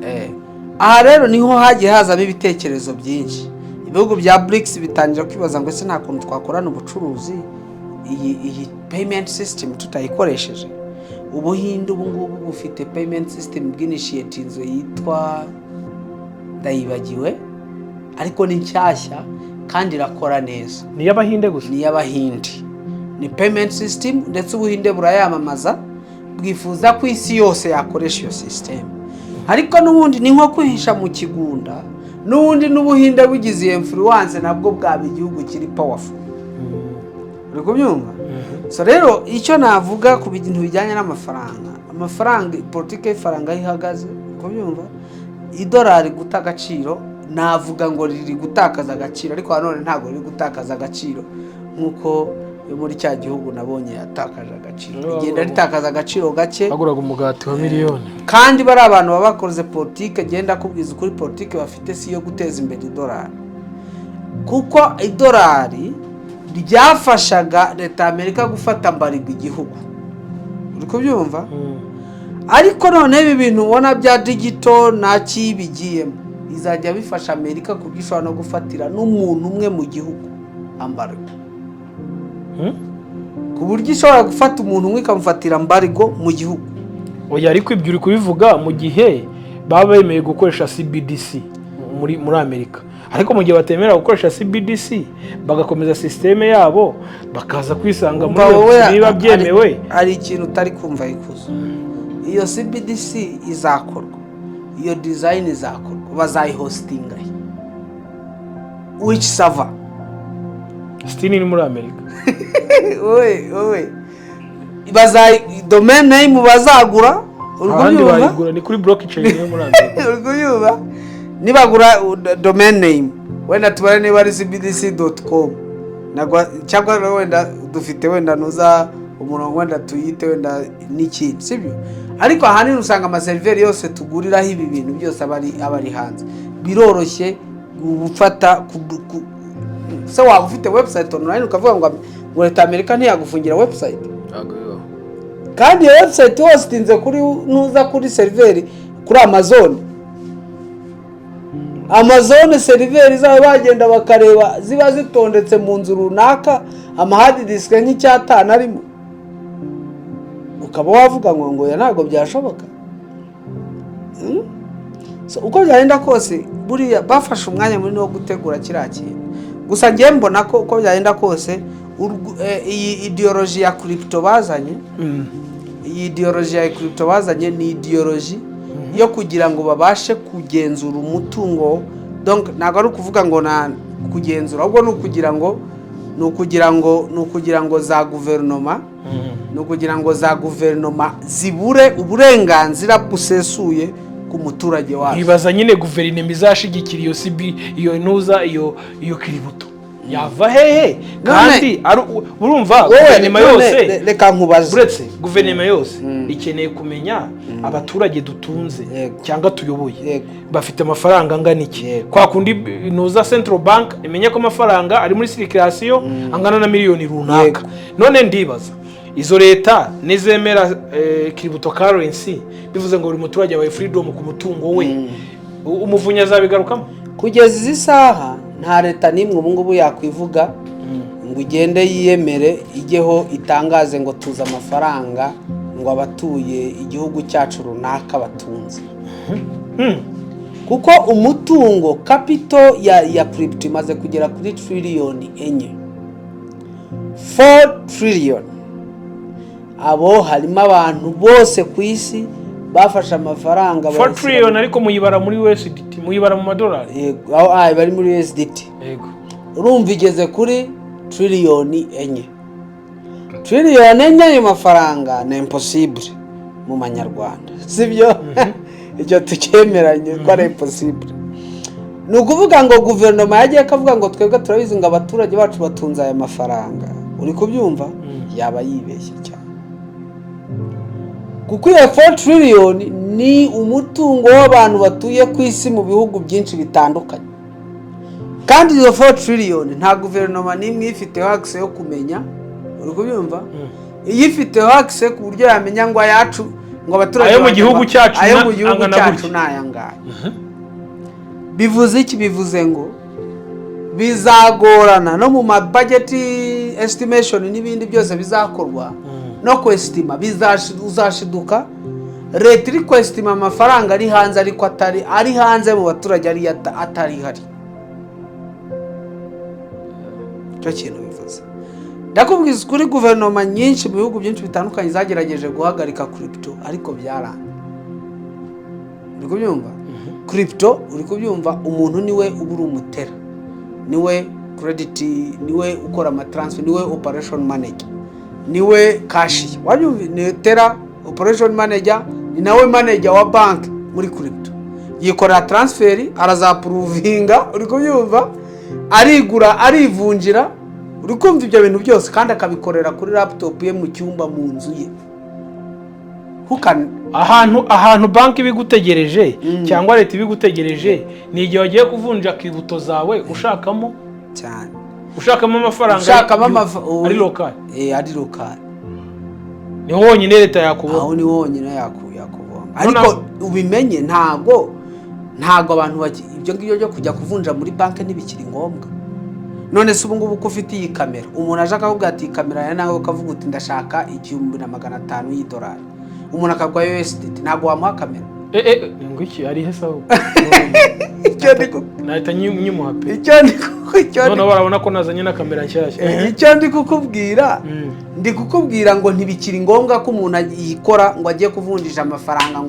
Aha rero niho hagiye hazamo ibitekerezo byinshi. Ibihugu bya BRICS bitangira kwibaza ngo ese nta kuntu twakorana ubucuruzi iyi payment system tutayikoresheje? Ubuhinde ubu ngubu bufite payment system bw'initiatinze yitwa, ndayibagiwe, ariko ni nshyashya kandi irakora neza. Ni iy'Abahinde gusa? Ni iy'Abahinde, ni payment system, ndetse Ubuhinde burayamamaza, bwifuza ko isi yose yakoresha iyo system. Ariko n'ubundi ni nko kwihisha mu kigunda. N'ubundi n'Ubuhinde bugize iyo influence, nabwo bwaba igihugu kiri powerful, uri kubyumva? So rero icyo navuga ku bintu bijyanye n'amafaranga, amafaranga, politiki y'ifaranga aho ihagaze, uri kubyumva, idolari guta agaciro, navuga ngo riri gutakaza agaciro, ariko nanone ntabwo riri gutakaza agaciro nk'uko yo muri cya gihugu nabonye yatakaje agaciro. Rigenda ritakaza agaciro gake. Baguraga umugati wa miliyoni. Kandi bari abantu baba bakoze politike, genda kubwiza ukuri, politike bafite si iyo guteza imbere idolari, kuko idolari ryafashaga leta ya Amerika gufata embargo igihugu, uri kubyumva? Ariko noneho ibi bintu ubona bya digital nta kibigiyemo, bizajya bifasha Amerika ku buryo ishobora no gufatira n'umuntu umwe mu gihugu embargo, ku buryo ishobora gufata umuntu umwe ikamufatira embargo mu gihugu. Oya, ariko ibyo uri kubivuga mu gihe baba bemeye gukoresha CBDC muri Amerika, ariko mu gihe batemera gukoresha CBDC bagakomeza sisiteme yabo, bakaza kwisanga muri Umva wowe, iyo niba byemewe. Hari ikintu utari kumva ikuzo. Iyo CBDC izakorwa, iyo design izakorwa, bazayihostinga he? Which server? Still ni muri Amerika. Wowe, wowe, bazayi domain name bazagura, uri Ahandi kubyumva? bayigura ni kuri blockchain yo muri Amerika. Uri kubyumva? Nibagura domain name, wenda tubare niba ari cbdc.com cyangwa wenda dufite wenda nuza umurongo, wenda tuyite wenda n'ikindi, sibyo? Ariko ahanini usanga amaseriveri yose tuguriraho ibi bintu byose aba ari hanze. Biroroshye gufata se waba ufite website online ukavuga ngo leta ya Amerika ntiyagufungira website, kandi iyo website hostinze kuri nuza kuri seriveri kuri Amazon. Amazon seriveri zabo bagenda bakareba ziba zitondetse mu nzu runaka, amahard disk nk'icyatanu arimo, ukaba wavuga ngo ya ntabwo byashoboka. So, uko byagenda kose buriya bafashe umwanya munini wo gutegura kiriya kintu. Gusa ngewe mbona ko uko byagenda kose iyi ideology ya crypto bazanye, iyi ideology ya crypto bazanye ni ideology yo kugira ngo babashe kugenzura umutungo. Donc ntabwo ari ukuvuga ngo na kugenzura, ahubwo ni ukugira ngo Ni ukugira ngo za guverinoma, ni ukugira ngo za guverinoma zibure uburenganzira busesuye ku muturage wazo. Nkibaza nyine, guverinoma izashigikira iyo CB, iyo ntuza, iyo crypto yava hehe? Kandi urumva Wowe, guverinoma none, yose reka nkubaze. Uretse guverinoma yose ikeneye kumenya abaturage dutunze cyangwa tuyoboye bafite amafaranga angana iki. Kwa kundi ntuza central bank imenya ko amafaranga ari muri circulation angana na miliyoni runaka. None ndibaza, izo leta nizemera crypto currency, bivuze ngo buri muturage abaye freedom ku mutungo we, Umuvunyi azabigarukamo. Kugeza izi saha nta leta n'imwe ubu ngubu yakwivuga ngo igende yiyemere, ijyeho itangaze ngo tuzi amafaranga ngo abatuye igihugu cyacu runaka batunze, kuko umutungo capital ya crypto imaze kugera kuri triliyoni 4, 4 trillion. Abo harimo abantu bose ku isi bafashe amafaranga 4 bayashyira trillion, ariko muyibara muri USDT, muyibara mu madolari. Yego, aho bari muri USDT. Urumva igeze kuri triliyoni 4, triliyoni 4. Ayo mafaranga ni impossible mu manyarwanda, sibyo? Icyo tucyemeranye ko ari impossible. Ni ukuvuga ngo guverinoma yagiye akavuga ngo twebwe turabizi ngo abaturage bacu batunze aya mafaranga, uri kubyumva, yaba yibeshye cyane, kuko iyo 4 trillion ni umutungo w'abantu batuye ku isi mu bihugu byinshi bitandukanye. Kandi izo 4 trillion nta guverinoma n'imwe ifiteho access yo kumenya, uri kubyumva, iyifiteho access ku buryo yamenya ngo ayacu, ngo abaturage Ayo mu banjye gihugu cyacu ayo mu gihugu angana cyacu gutya. ni aya ngaya. Bivuze iki? Bivuze ngo bizagorana no mu ma budget estimation n'ibindi byose bizakorwa no kwesitima. Uzashiduka leta iri kwesitima amafaranga ari hanze, ariko atari ari hanze mu baturage, ari atari hari. Icyo kintu bivuze, ndakubwiza ukuri, guverinoma nyinshi mu bihugu byinshi bitandukanye zagerageje guhagarika crypto, ariko byaranze, uri kubyumva? Crypto, uri kubyumva, umuntu niwe uba uri umutera, niwe credit, niwe ukora ama transfer, niwe operation manager, niwe cashier, wabyumva? Ni teller, operation manager, ni nawe manager wa banki muri crypto. Yikorera transfer, arazapuruvinga, uri kubyumva, arigura, arivunjira, uri kumva, ibyo bintu byose kandi akabikorera kuri laptop ye mu cyumba mu nzu ye. Who can Ahantu banki ibigutegereje cyangwa leta ibigutegereje ni igihe wagiye kuvunja crypto zawe ushakamo cyane ushakamo amafaranga ushakamo ari local. Eh, ari local. Niho honyine leta yakubona. Aho ni honyine yakubona. Ariko ubimenye, ntago abantu ibyo ngibyo byo kujya kuvunja muri banki ntibikiri ngombwa. None se ubu ngubu ko ufite iyi kamera, umuntu aje akakubwira ati iyi kamera ya, nawe ukavuga uti ndashaka 1500 y'idolari, umuntu akaguha USDT, ntabwo wamuha kamera? Eh eh, ni ngo iki ari he sawa? Icyo ndi Nahita nyimuha pe. Icyo ndi Noneho barabona ko nazanye na kamera nshyashya. Icyo ndi kukubwira, ndi kukubwira ngo ntibikiri ngombwa ko umuntu yikora ngo ajye kuvunjisha amafaranga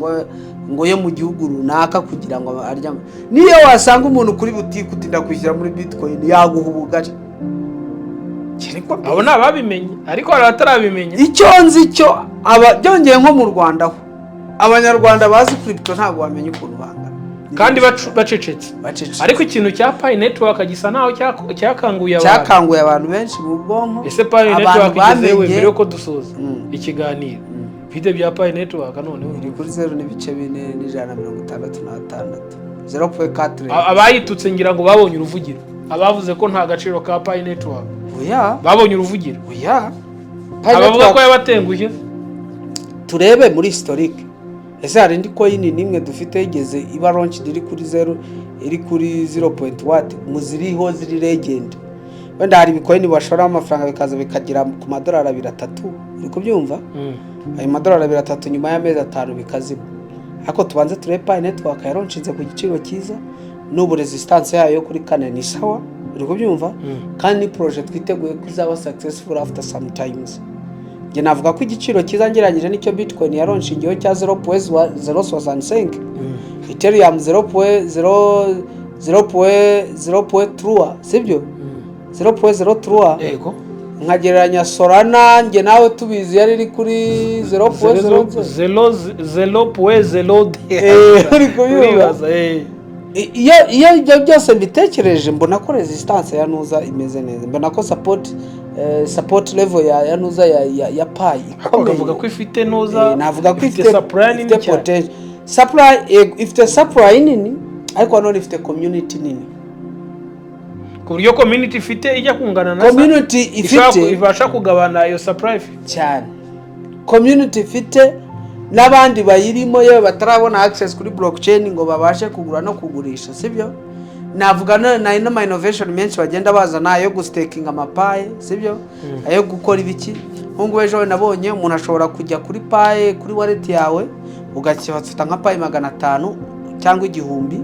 ngo yo mu gihugu runaka kugira ngo aryame. Niyo wasanga umuntu kuri butike uti ndakwishyura muri bitcoin, yaguha ubugari. Kereka Abo ni ababimenye, ariko hari abatarabimenya. Icyo nzi cyo, aba byongeye nko mu Rwanda ho abanyarwanda bazi crypto ntabwo wamenya ukuntu bangana. Kandi bacecetse. Bacecetse. Ariko ikintu cya Pi Network gisa naho cyakanguye abantu. Cyakanguye abantu benshi mu bwonko. Ese Pi Abantu Network igeze we bamenye mbere yuko dusoza ikiganiro, bite bya Pi Network noneho? Iri kuri 0.4166, 0.4. Abayitutse ngira ngo babonye uruvugiro, abavuze ko nta gaciro ka Pi Network Oya. babonye uruvugiro. Oya. Abavuga ko yabatengushye. Turebe muri historique, ese hari indi coin n'imwe dufite yigeze iba launched iri kuri zero, iri kuri 0 what mu ziriho ziri legend? Wenda hari ibi coin bashoramo amafaranga bikaza bikagera ku madolari abiri, atatu, uri kubyumva? Ayo madolari abiri, atatu, nyuma y'amezi 5 bikazima. Ariko tubanze turebe Pi Network yaronshinze ku giciro cyiza, n'ubu resistance yayo kuri 4 ni sawa, uri kubyumva? Kandi ni projet twiteguye ko izaba successful after some times. Njye navuga ko igiciro cyiza ngereranyije n'icyo bitcoin yaronshingiyeho cya 0.065, Ethereum 0.0 0.0.3, sibyo? 0.03, nkagereranya Solana, njye nawe tubizi, yari iri kuri 0.0 zero zero point zero. Uri kubyumva? Uribaza, eh. Iyo ibyo byose mbitekereje, mbona ko resistance ya nuza imeze neza, mbona ko support level ya nuza ya Pi ikomeye. Ukavuga ko ifite nuza. Navuga ko ifite supply nini ifite cyane. Potential supply, yego, ifite supply nini, ariko nanone ifite community nini. Ku buryo community ifite ijya kungana na Community ishobora ifite ibasha kugabana iyo supply ifite. Cyane, community ifite n'abandi bayirimo, yewe batarabona access kuri blockchain ngo babashe kugura no kugurisha, sibyo? Navuga n'ama innovation menshi bagenda bazana, ayo gustakinga ama Pi, sibyo, ayo gukora ibiki. Nk'ubu ejo nabonye umuntu ashobora kujya kuri Pi, kuri wallet yawe, ugafata nka Pi 500 cyangwa 1000,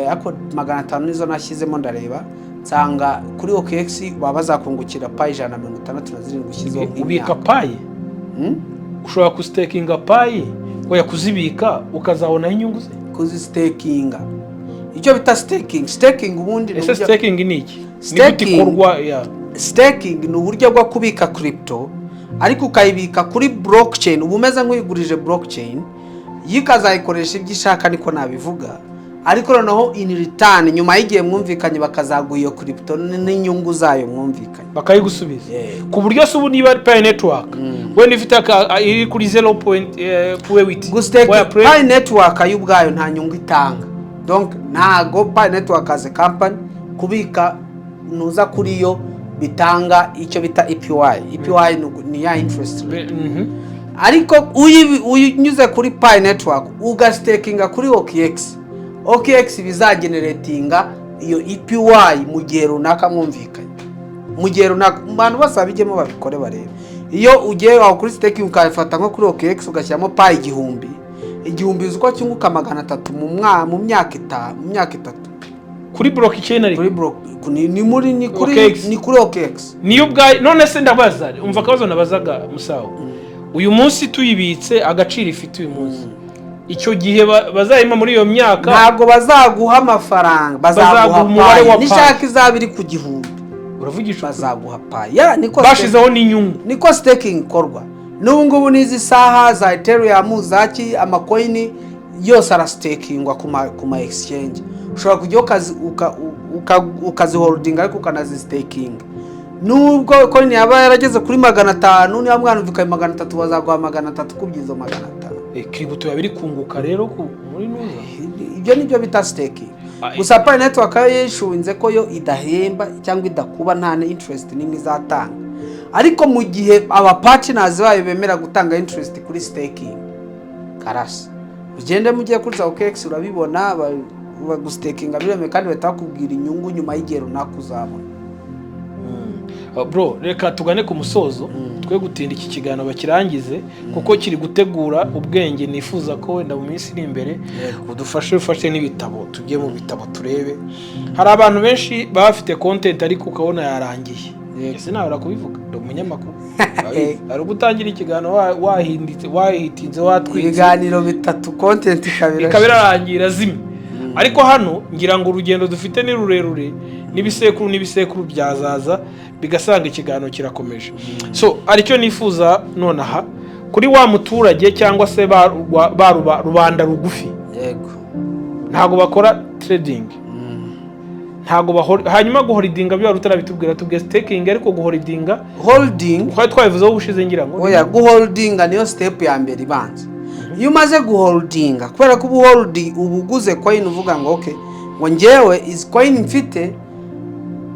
ariko 500 nizo nashyizemo, ndareba nsanga kuri OKX baba bazakungukira Pi 167 ushyizeho Ubika nk'imyaka. Pi? Hmm? Ushobora gustakinga Pi, oya, kuzibika ukazabonaho inyungu ze? Kuzistakinga, icyo bita staking. Staking ubundi ni Ese staking ni iki? Ni gute ikorwa ya? Staking ni uburyo bwo kubika crypto, ariko ukayibika kuri blockchain, uba umeze nk'uyigurije blockchain, yo ikazayikoresha ibyo ishaka, niko nabivuga. Ariko noneho in return, nyuma y'igihe mwumvikanye, bakazaguha iyo crypto n'inyungu zayo mwumvikanye. Bakayigusubiza. Yeah. Ku buryo se ubu niba ari Pi Network wenda ifite iri kuri zero point point Gustake oya, Pi Network yo ubwayo nta nyungu itanga. Donc ntago Pi Network as a company, kubika nuza kuri yo bitanga icyo bita APY. APY ni ya interest rate. Ariko unyuze kuri Pi Network ugastakinga kuri OKX, OKX bizageneratinga iyo APY mu gihe runaka mwumvikanye, mu gihe runaka. Abantu bose babijyemo, babikore, barebe. Iyo ugiye aho kuri staking, ukafata nko kuri OKX ugashyiramo Pi 1000, 1000 uzi ko cyunguka 300 mu myaka 5, mu myaka 3. Kuri blockchain ariko? Kuri block ni muri ni kuri OKX. Ni kuri OKX. Niyo ubwayo. None se ndabaza, umva akabazo nabazaga musawo: uyu munsi tuyibitse, agaciro ifite uyu munsi, icyo gihe bazahima muri iyo myaka? Ntabwo bazaguha amafaranga, bazaguha Bazaguha umubare Pi. wa Pi. Nishaka izaba iri ku 1000. Uravugisha ukuri? Bazaguha Pi ya niko Bashizeho n'inyungu? Niko staking ikorwa n'ubu ngubu. N'izi saha za Ethereum, zaki, ama coin yose arastakingwa ku ma exchange. Ushobora kujya ukaziholdinga, ariko ukanazistakinga. Nubwo coin yaba yarageze kuri 500, niba mwanumvikanye 300, bazaguha 300 kubye izo 500. Crypto yaba iri kunguka rero muri nuza. Ibyo nibyo bita staking. Gusa Pi Network yo yishinze ko yo idahemba cyangwa idakuba, nta na interest n'imwe izatanga, ariko mu gihe aba partners bayo bemera gutanga interest kuri staking karasa. Ugende mugiye kuri za OKX urabibona, bagustakinga biremewe, kandi bahita bakubwira inyungu nyuma y'igihe runaka uzabona. Bro, reka tugane ku musozo, twe gutinda iki kiganiro bakirangize, kuko kiri gutegura ubwenge. Nifuza ko wenda mu minsi iri imbere udufashe, ufashe n'ibitabo, tujye mu bitabo turebe. Hari abantu benshi baba bafite content ariko ukabona yarangiye. Ese nawe kubivuga, ndi umunyamakuru. Hari ubwo utangira ikiganiro wahinditse, wahitinze, watwitse. Ibiganiro bitatu, content ikaba Ikaba irarangira, irazimye. Ariko hano ngira ngo urugendo dufite ni rurerure, n'ibisekuru n'ibisekuru byazaza bigasanga ikiganiro kirakomeje. So aricyo nifuza nonaha kuri wa muturage cyangwa se ba rubanda rugufi, ntabwo bakora trading, ntabwo bahora hanyuma guholdinga byo wari utarabitubwira. Tubwiye staking, ariko guholdinga? Holding. Twari twabivuzeho ubushize, ngira ngo. Oya, guholdinga niyo step ya mbere ibanza. Iyo umaze guholdinga, kubera ko ubu hold uba uguze coin, uvuga ngo okay, ngo njyewe izi coin mfite,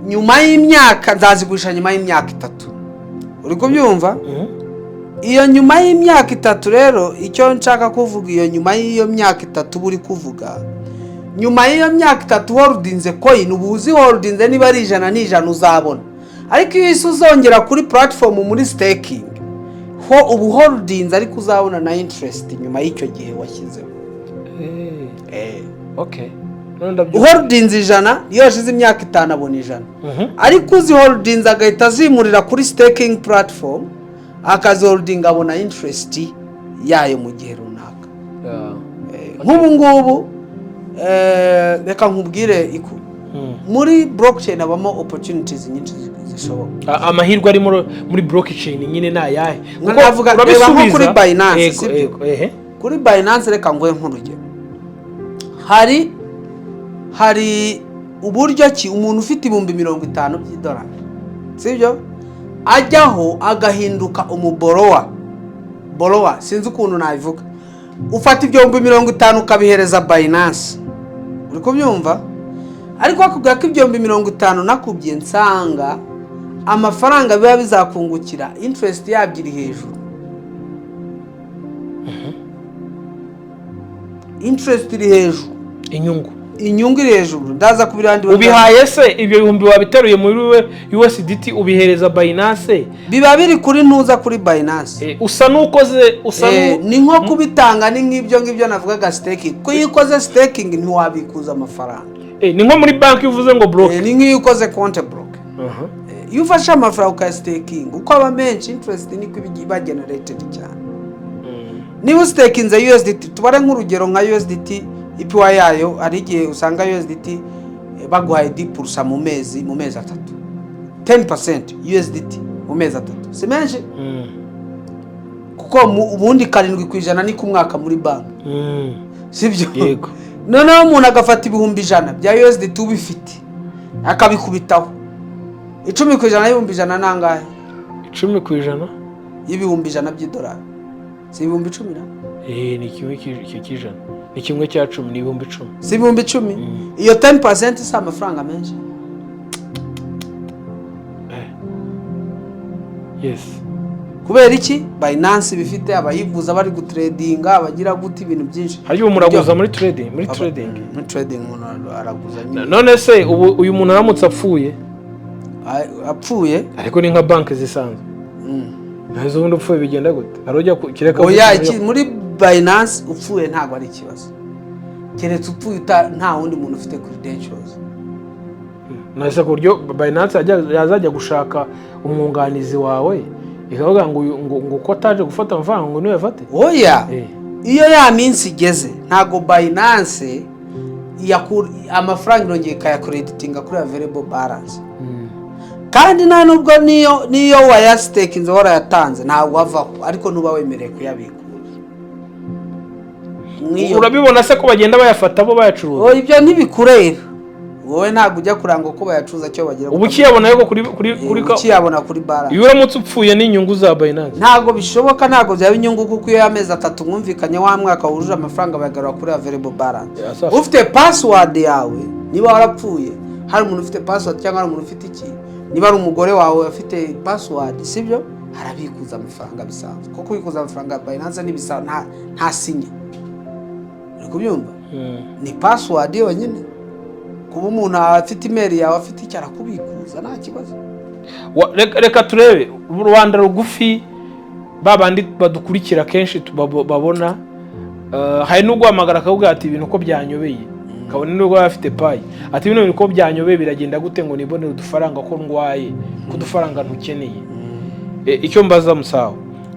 nyuma y'imyaka nzazigurisha, nyuma y'imyaka 3, uri kubyumva? Mhm. Iyo nyuma y'imyaka 3 rero, icyo nshaka kuvuga, iyo nyuma y'iyo myaka 3 uba uri kuvuga, nyuma y'iyo myaka 3 holdinze coin, uba uzi holdinze, niba ari 100 ni 100 uzabona. Ariko iyo isi uzongera kuri platform muri staking ho, ubu holdinze, ariko uzabona na interest nyuma y'icyo gihe washyizeho. Okay, none ndabyumva. Uholdinze 100, iyo hashize imyaka 5 abona 100. Ariko uzi holdinze agahita azimurira kuri staking platform, akaziholdinga, abona interest yayo mu gihe runaka. Nk'ubu ngubu, reka nkubwire iku Muri blockchain habamo opportunities nyinshi zishoboka. Amahirwe ari muri blockchain nyine ni ayahe? Nka navuga, reba nko kuri Binance, sibyo? Yego, ehe. Kuri Binance, reka nguhe nk'urugero, hari uburyo ki umuntu ufite 50,000 by'idolari, sibyo, ajyaho agahinduka umuborrower. Borrower, sinzi ukuntu nabivuga. Ufata ibyo 50,000 ukabihereza Binance, uri kubyumva? Ariko bakubwira ko ibyo 50,000 nakubye, nsanga amafaranga biba bizakungukira, interest yabyo iri hejuru, interest iri hejuru. Inyungu. Inyungu iri hejuru, ndaza kubirandi. Ubihaye se ibyo bihumbi wabiteruye muri we USDT, ubihereza Binance? Biba biri kuri ntuza, kuri Binance. Usa n'ukoze usa Ni nko kubitanga, ni nk'ibyo ngibyo navugaga, staking. Ko iyo ukoze staking ntiwabikuza amafaranga. Ni nko muri banki iyo uvuze ngo block. Ni nk'iyo ukoze konte block. Iyo ufashe amafaranga ukayastakinga, uko aba menshi, interest niko iba generated cyane. Niba ustakinze USDT, tubare nk'urugero nka USDT, APY yayo, hari igihe usanga USDT baguhaye 10% mu mezi 3, 10% USDT mu mezi 3 si menshi? Kuko ubundi 7% ni ku mwaka muri banki, sibyo? Yego. Noneho umuntu agafata 100,000 bya USDT ubifite, akabikubitaho 10% y'100,000, ni angahe? 10%? Y'100,000 by'idolari, si 10,000 na? Ni kimwe cy'ijana, ni kimwe cya cumi, ni 10,000. Si 10,000? Iyo 10% si amafaranga menshi? Yes. Kubera iki? Binance bifite abayivuza bari gutradinga, abagira gute, ibintu byinshi. Harya ubu muraguza muri trading, muri trading? Muri trading umuntu araguza nyine. None se ubu uyu muntu aramutse apfuye? Apfuye? Ariko ni nka banki zisanzwe. Ntazo ubundi upfuye bigenda gute? Hari ujya kereka Oya, muri Binance upfuye ntabwo ari ikibazo, keretse upfuye nta wundi muntu ufite credentials. Nahise ku buryo Binance yazajya gushaka umwunganizi wawe, ikavuga ngo ngo ko ataje gufata amafaranga, ngo nuyafate? Oya. Iyo ya minsi igeze, ntabwo Binance amafaranga irongera ikayacreditinga kuri available balance. Kandi nta nubwo niyo wayastakinze warayatanze ntabwo avaho, ariko ntuba wemerewe kuyabikuza. Urabibona se ko bagenda bayafata bo bayacuruza? Oh, ibyo ntibikureba wowe, ntabwo ujya kuranga uko bayacuruza, cyo bagira. Ubu ukiyabona yuko kuri Ukiyabona kuri balance. Iyo uramutse upfuye n'inyungu za Binance? Ntabwo bishoboka, ntabwo byaba inyungu, kuko iyo amezi 3 mwumvikanye, wa mwaka wujuje, amafaranga bayagarura kuri available balance. Yeah, safi. Ufite password yawe, niba warapfuye hari umuntu ufite password, cyangwa hari umuntu ufite iki, niba ari umugore wawe afite password, sibyo, arabikuza amafaranga bisanzwe. Kuko kubikuza amafaranga ya Binance ntibisa, nta sinya, uri kubyumva? Ni password yonyine. Kuba umuntu afite email yawe, afite icyo, arakubikuza nta kibazo. Reka turebe rubanda rugufi, ba bandi badukurikira kenshi babona hari n'uguhamagara akavuga ati ibintu uko byanyobeye, kabone nubwo yaba afite Pi, ati bino bintu uko byanyobeye biragenda gute ngo nibonere udufaranga, ko ndwaye, ko udufaranga ntukeneye? Icyo mbaza musawo,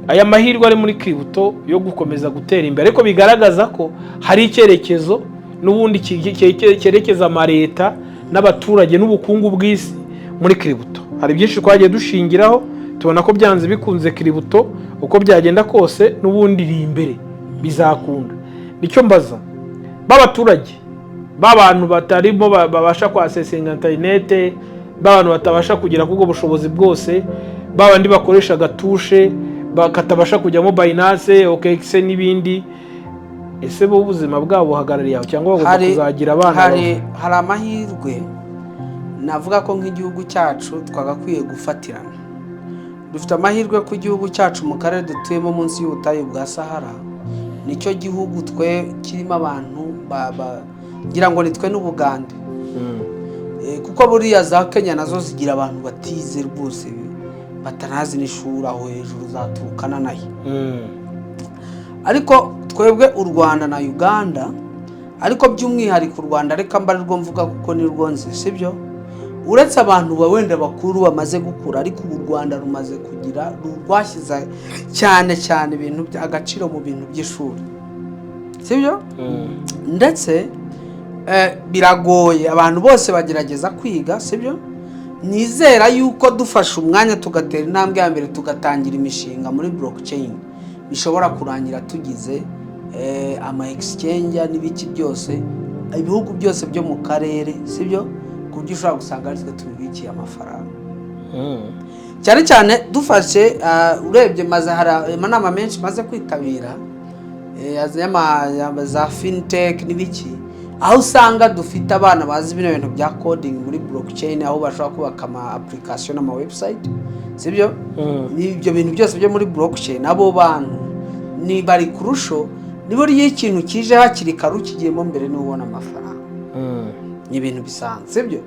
aya mahirwe ari muri crypto yo gukomeza gutera imbere, ariko bigaragaza ko hari icyerekezo n'ubundi cyerekeza amaleta n'abaturage n'ubukungu bw'isi muri crypto. Hari byinshi twagiye dushingiraho tubona ko byanze bikunze crypto, uko byagenda kose, n'ubundi iri imbere, bizakunda. Nicyo mbaza, b'abaturage, b'abantu batarimo babasha kwaccessinga interinete, b'abantu batabasha kugera kuri ubwo bushobozi bwose, b'abandi bakoresha agatushe bakatabasha kujyamo Binance, OKX n'ibindi, ese bo ubuzima bwabo buhagarariye aho cyangwa bagomba kuzagira abana? Hari amahirwe navuga ko nk'igihugu cyacu twagakwiye gufatirana. Dufite amahirwe ko igihugu cyacu, mu karere dutuyemo munsi y'ubutayu bwa Sahara, nicyo gihugu twe kirimo abantu ngira ngo ni twe n'Ubugande. Kuko buriya za Kenya nazo zigira abantu batize rwose, batanazi n'ishuri, aho hejuru zaturukana nayo. Ariko twebwe u Rwanda na Uganda, ariko by'umwihariko u Rwanda, reka mba arirwo mvuga kuko ni rwo nzi, sibyo? Uretse abantu wenda bakuru bamaze gukura, ariko ubu u Rwanda rumaze kugira, rwashyize cyane cyane ibintu agaciro mu bintu by'ishuri, sibyo? Ndetse Biragoye, abantu bose bagerageza kwiga, sibyo? Nizera yuko dufashe umwanya tugatera intambwe ya mbere, tugatangira imishinga muri blockchain, bishobora kurangira tugize ama exchange n'ibiki byose, ibihugu byose byo mu karere, sibyo? Ku buryo ushobora gusanga ari twe tubibikiye amafaranga. Cyane cyane dufashe, urebye maze hari amanama menshi maze kwitabira za fintech n'ibiki, aho usanga dufite abana bazi bino bintu bya coding muri blockchain, aho bashobora kubaka ama application n'ama website, sibyo? Ibyo bintu byose byo muri blockchain, abo bantu ni bari kurusho. Niba uriyo ikintu kije hakiri kare, ukigiyemo mbere, niba ubona amafaranga. Ni ibintu bisanzwe, sibyo?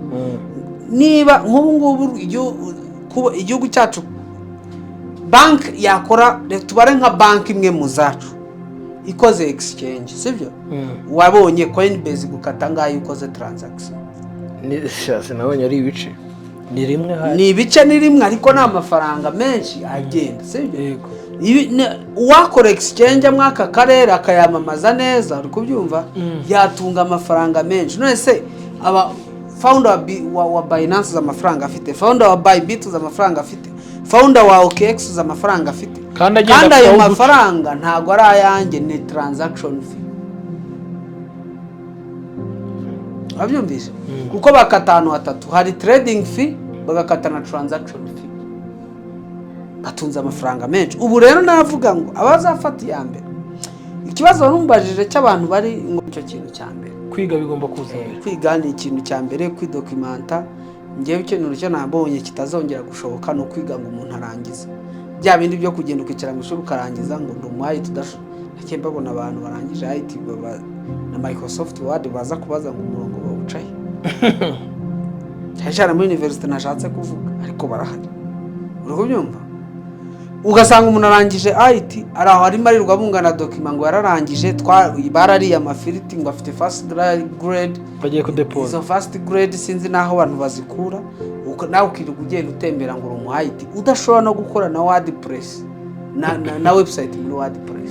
Niba nk'ubu ngubu igihugu cyacu banki yakora, reka tubare nka banki imwe mu zacu ikoze exchange, sibyo? Wabonye Coinbase gukata ngaho ukoze transaction? Sinabonye ari ibice, ni rimwe hari. Ni ibice, ni rimwe, ariko ni amafaranga menshi agenda, sibyo? Yego. Uwakora exchange muri aka karere akayamamaza neza, uri kubyumva, yatunga amafaranga menshi. None se aba founder wa Binance uzi amafaranga afite? Founder wa Bybit uzi amafaranga afite? Founder wa OKX uzi amafaranga afite? Kandi agenda Kandi ayo afite aho guca. mafaranga ntabwo ari ayanjye, ni transaction fee. Wabyumvise? Kuko bakata ahantu hatatu: hari trading fee, bagakata na transaction fee. Batunze amafaranga menshi. Ubu rero navuga ngo abazafata iya mbere, ikibazo warumbajije cy'abantu bari ngo icyo kintu cya mbere. Kwiga bigomba kuza imbere. Kwiga ni ikintu cya mbere, kwidocumenta. Ngewe ikintu cyo nabonye kitazongera gushoboka ni ukwiga ngo umuntu arangize bya bindi byo kugenda ukicara mu ishuri ukarangiza ngo ndi umu IT. Udasho mbabona abantu barangije IT na Microsoft Word baza kubaza ngo umurongo bawucaye, cyane cyane muri university nashatse kuvuga, ariko barahari, uri kubyumva? Ugasanga umuntu arangije IT, ari aho arimo arirwa bungana document ngo yararangije, barariye amafiriti, ngo afite first grade. Bagiye kudepoza. Izo first grade sinzi n'aho abantu bazikura. Nawe ukirirwa ugenda utembera ngo uri umu IT, udashobora no gukora na WordPress na website muri WordPress,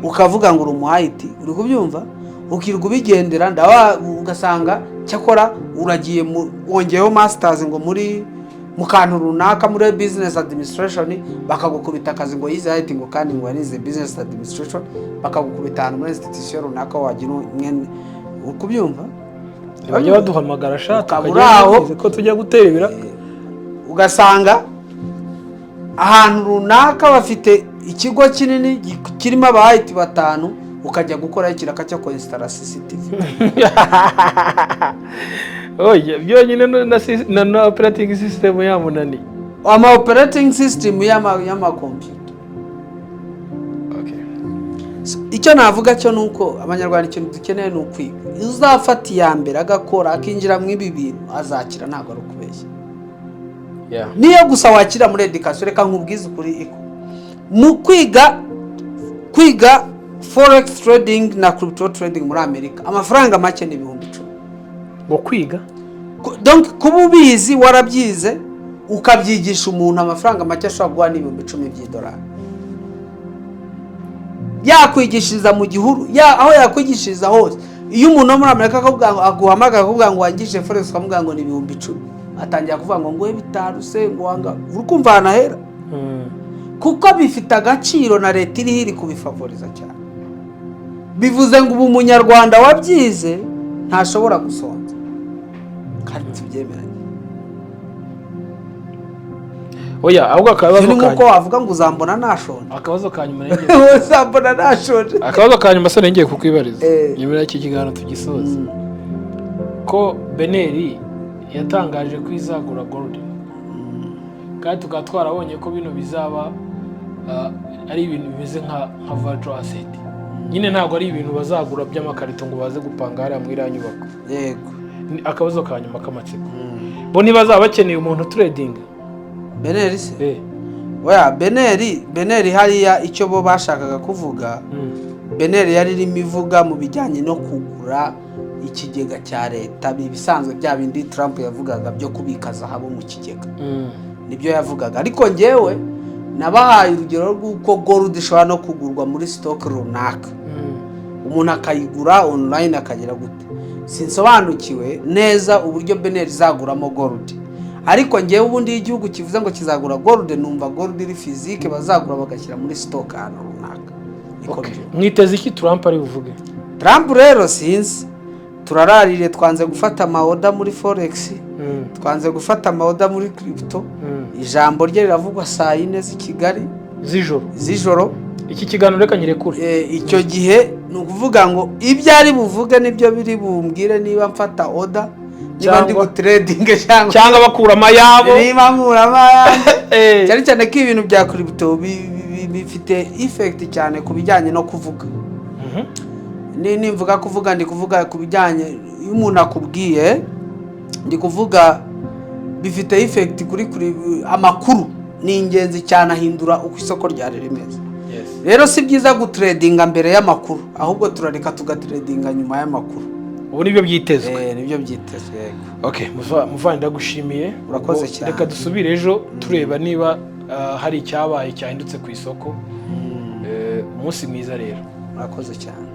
ukavuga ngo uri umu IT, uri kubyumva? Ukirirwa ubigendera ndaba, ugasanga cyakora uragiye wongeyeho masters ngo muri mu kantu runaka muri business administration, bakagukubita akazi ngo yize IT, ngo kandi ngo yarize business administration, bakagukubita ahantu muri institution runaka wagira mwene, uri kubyumva? Bajya baduhamagara sha. Ukaba Tukajya uri aho. tuzi ko tujya gutera ibiraka. Ugasanga ahantu runaka bafite ikigo kinini kirimo aba IT batanu, ukajya gukora ikiraka cyo kwinstalla CCTV. Oya, byonyine na operating system yamunaniye. Ama operating system y'amakompiyuta. Okay. So, icyo navuga cyo ni uko Abanyarwanda ikintu dukeneye ni ukwiga. Iyo uzafata iya mbere agakora, akinjira mu ibi bintu, azakira, ntabwo ari ukubeshya. Niyo gusa wakira muri education. Reka nkubwize ukuri, iko mu kwiga forex trading na crypto trading muri Amerika, amafaranga make ni 10,000. Ngo kwiga? Donc kuba ubizi, warabyize, ukabyigisha umuntu, amafaranga make ashobora guha ni 10,000 by'idolari. Yakwigishiriza mu gihuru, aho yakwigishiriza hose. Iyo umuntu wo muri Amerika akakubwira ngo, aguhamagara akakubwira ngo wangije forex, ukamubwira ngo ni 10,000, atangira kuvuga ngo nguhe bitanu se, ngo wanga. Uri kumva ahantu ahera? Kuko bifite agaciro na leta iriho iri kubifavoriza cyane. Bivuze ngo ubu Umunyarwanda wabyize ntashobora gusonza, kandi tubyemeranye. Oya, ahubwo akabazo Ni nk'uko ka wavuga ngo uzambona nashonje. Akabazo ka nyuma ngiye Uzambona nashonje. Akabazo ka nyuma se ngiye kukwibariza nyuma y'iki kiganiro tugisoza: ko BNR yatangaje ko izagura gold, kandi tukaba twarabonye ko bino bizaba ari ibintu bimeze nka virtual asset nyine, ntabwo ari ibintu bazagura by'amakarito ngo baze gupanga hariya muri iriya nyubako. Yego. Ni akabazo ka nyuma k'amatsiko: bo ntibazaba bakeneye umuntu trading? BNR se? Oya, BNR hariya icyo bo bashakaga kuvuga, BNR yari irimo ivuga mu bijyanye no kugura ikigega cya leta, ibisanzwe bya bindi Trump yavugaga byo kubika zahabu mu kigega. Nibyo yavugaga, ariko ngewe nabahaye urugero rw'uko gold ishobora no kugurwa muri stock runaka, umuntu akayigura online, akagira gute. Sinsobanukiwe neza uburyo BNR izaguramo gold, ariko ngewe ubundi iyo igihugu kivuze ngo kizagura gold, numva gold iri physique bazagura bagashyira muri stock ahantu runaka. Niko mbyumva. Mwiteze iki Trump ari buvuge? Trump rero sinzi, turararire, twanze gufata ama order muri forex, twanze gufata ama order muri crypto. Ijambo rye riravugwa saa 4 z'i Kigali z'ijoro. Z'ijoro. Iki kiganiro reka nyirekure. Icyo gihe ni ukuvuga ngo ibyo ari buvuge nibyo biri bumbwire niba mfata order, niba ndi butradinge cyangwa cyangwa bakuramo ayabo. Niba nkuramo ayanjye. Eh. Cyane cyane ko ibintu bya crypto bifite effect cyane ku bijyanye no kuvuga. Nimvuga kuvuga, ndi kuvuga ku bijyanye iyo umuntu akubwiye, ndi kuvuga bifite effect kuri amakuru, ni ingenzi cyane, ahindura uko isoko ryari rimeze. Rero si byiza gutradinga mbere y'amakuru, ahubwo turareka tugatradinga nyuma y'amakuru. Ubu nibyo byitezwe. Eh, nibyo byitezwe, yego. Okay, muvandi, ndagushimiye. Urakoze Ubwo cyane. Reka dusubire ejo tureba niba hari icyabaye cyahindutse ku isoko. Umunsi mwiza rero. Urakoze cyane.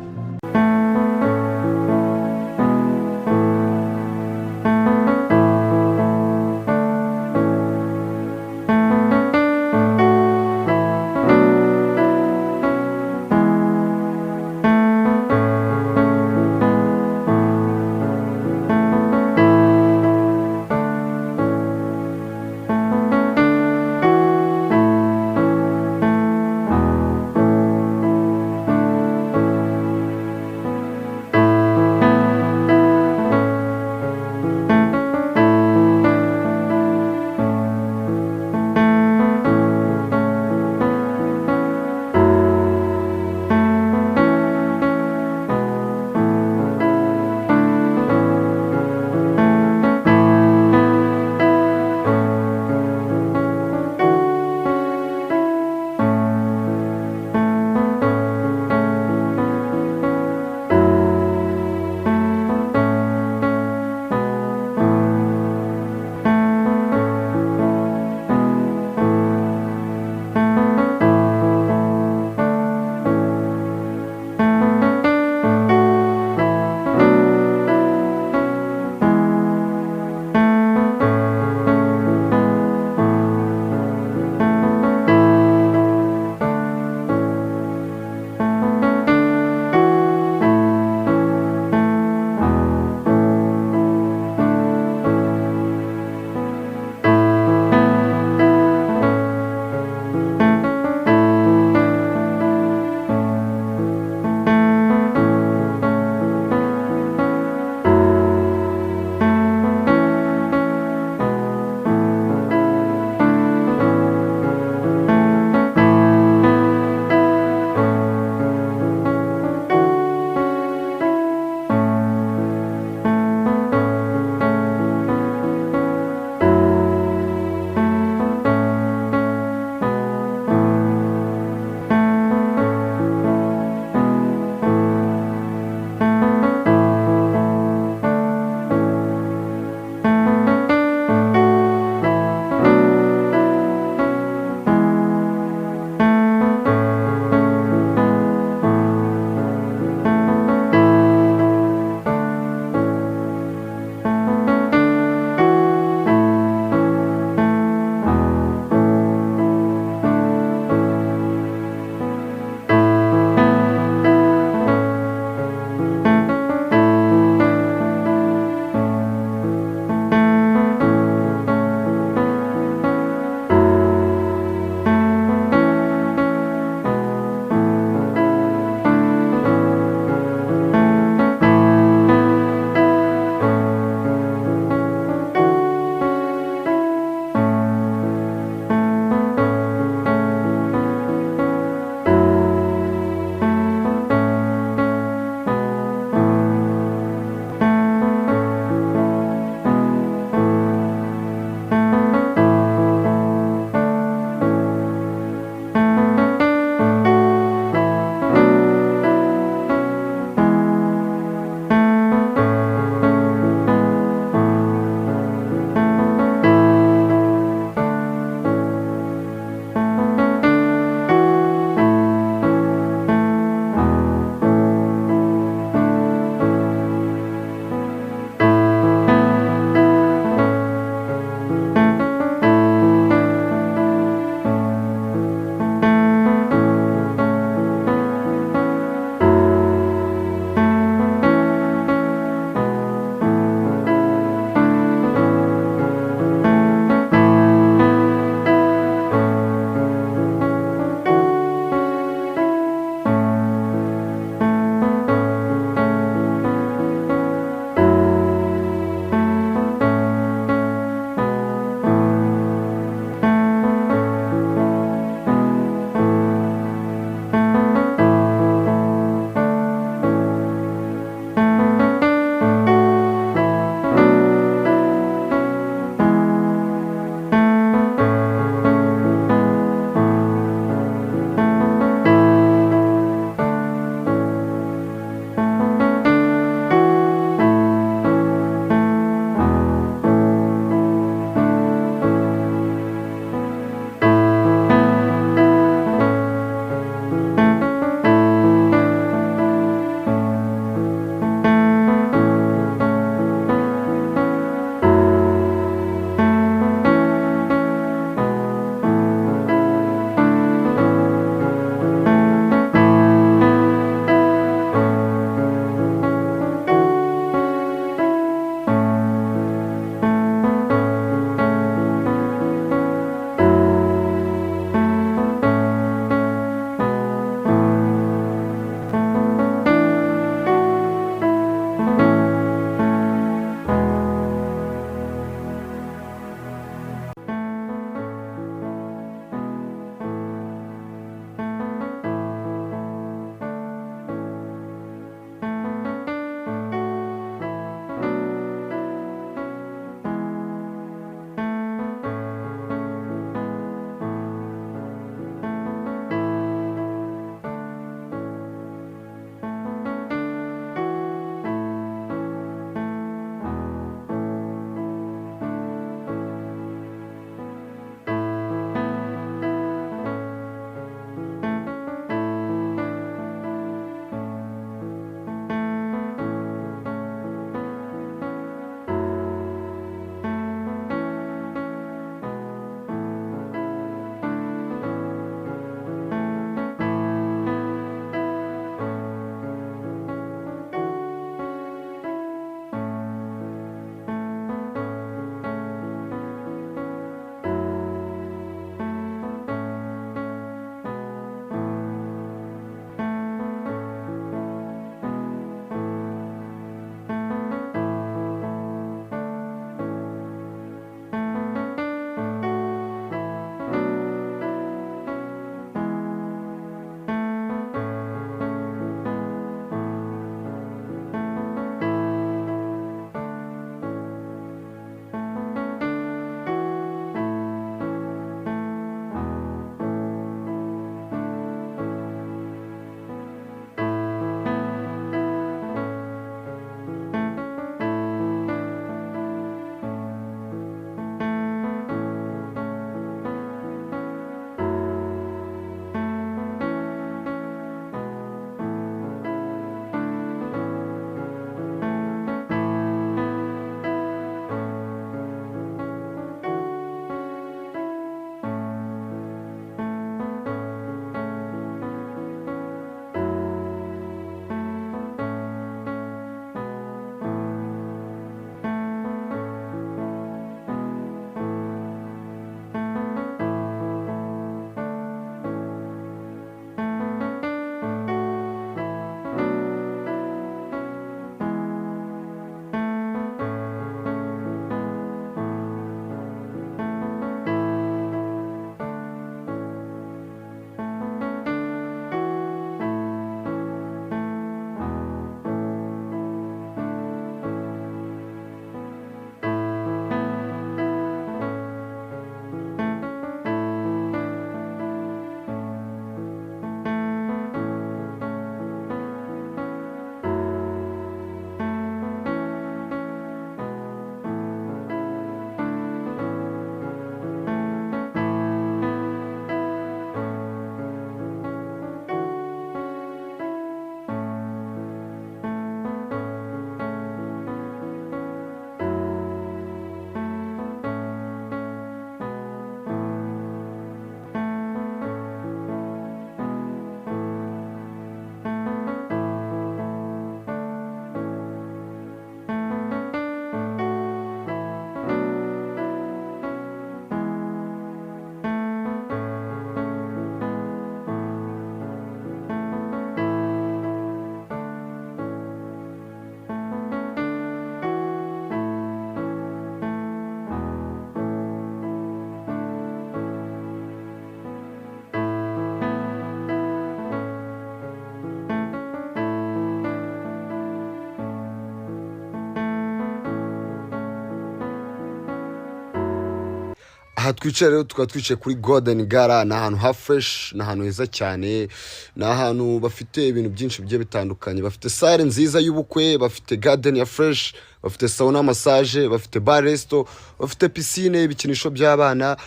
Aha twicaye rero, tukaba twicaye kuri Golden Gala. Ni ahantu ha fresh, ni ahantu heza cyane, ni ahantu bafite ibintu byinshi bigiye bitandukanye. Bafite salle nziza y'ubukwe, bafite garden ya fresh, bafite sauna, massage, bafite bar, resto, bafite piscine, ibikinisho by'abana,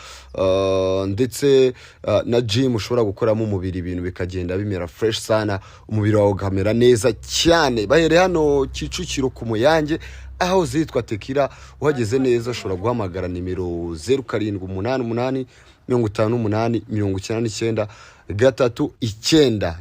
ndetse na gym ushobora gukoramo umubiri, ibintu bikagenda bimera fresh sana, umubiri wawe ukamera neza cyane. Bahereye hano Kicukiro ku Muyange, aho zitwa Tekira. Uhageze neza ushobora guhamagara nimero 0788 58 99 39.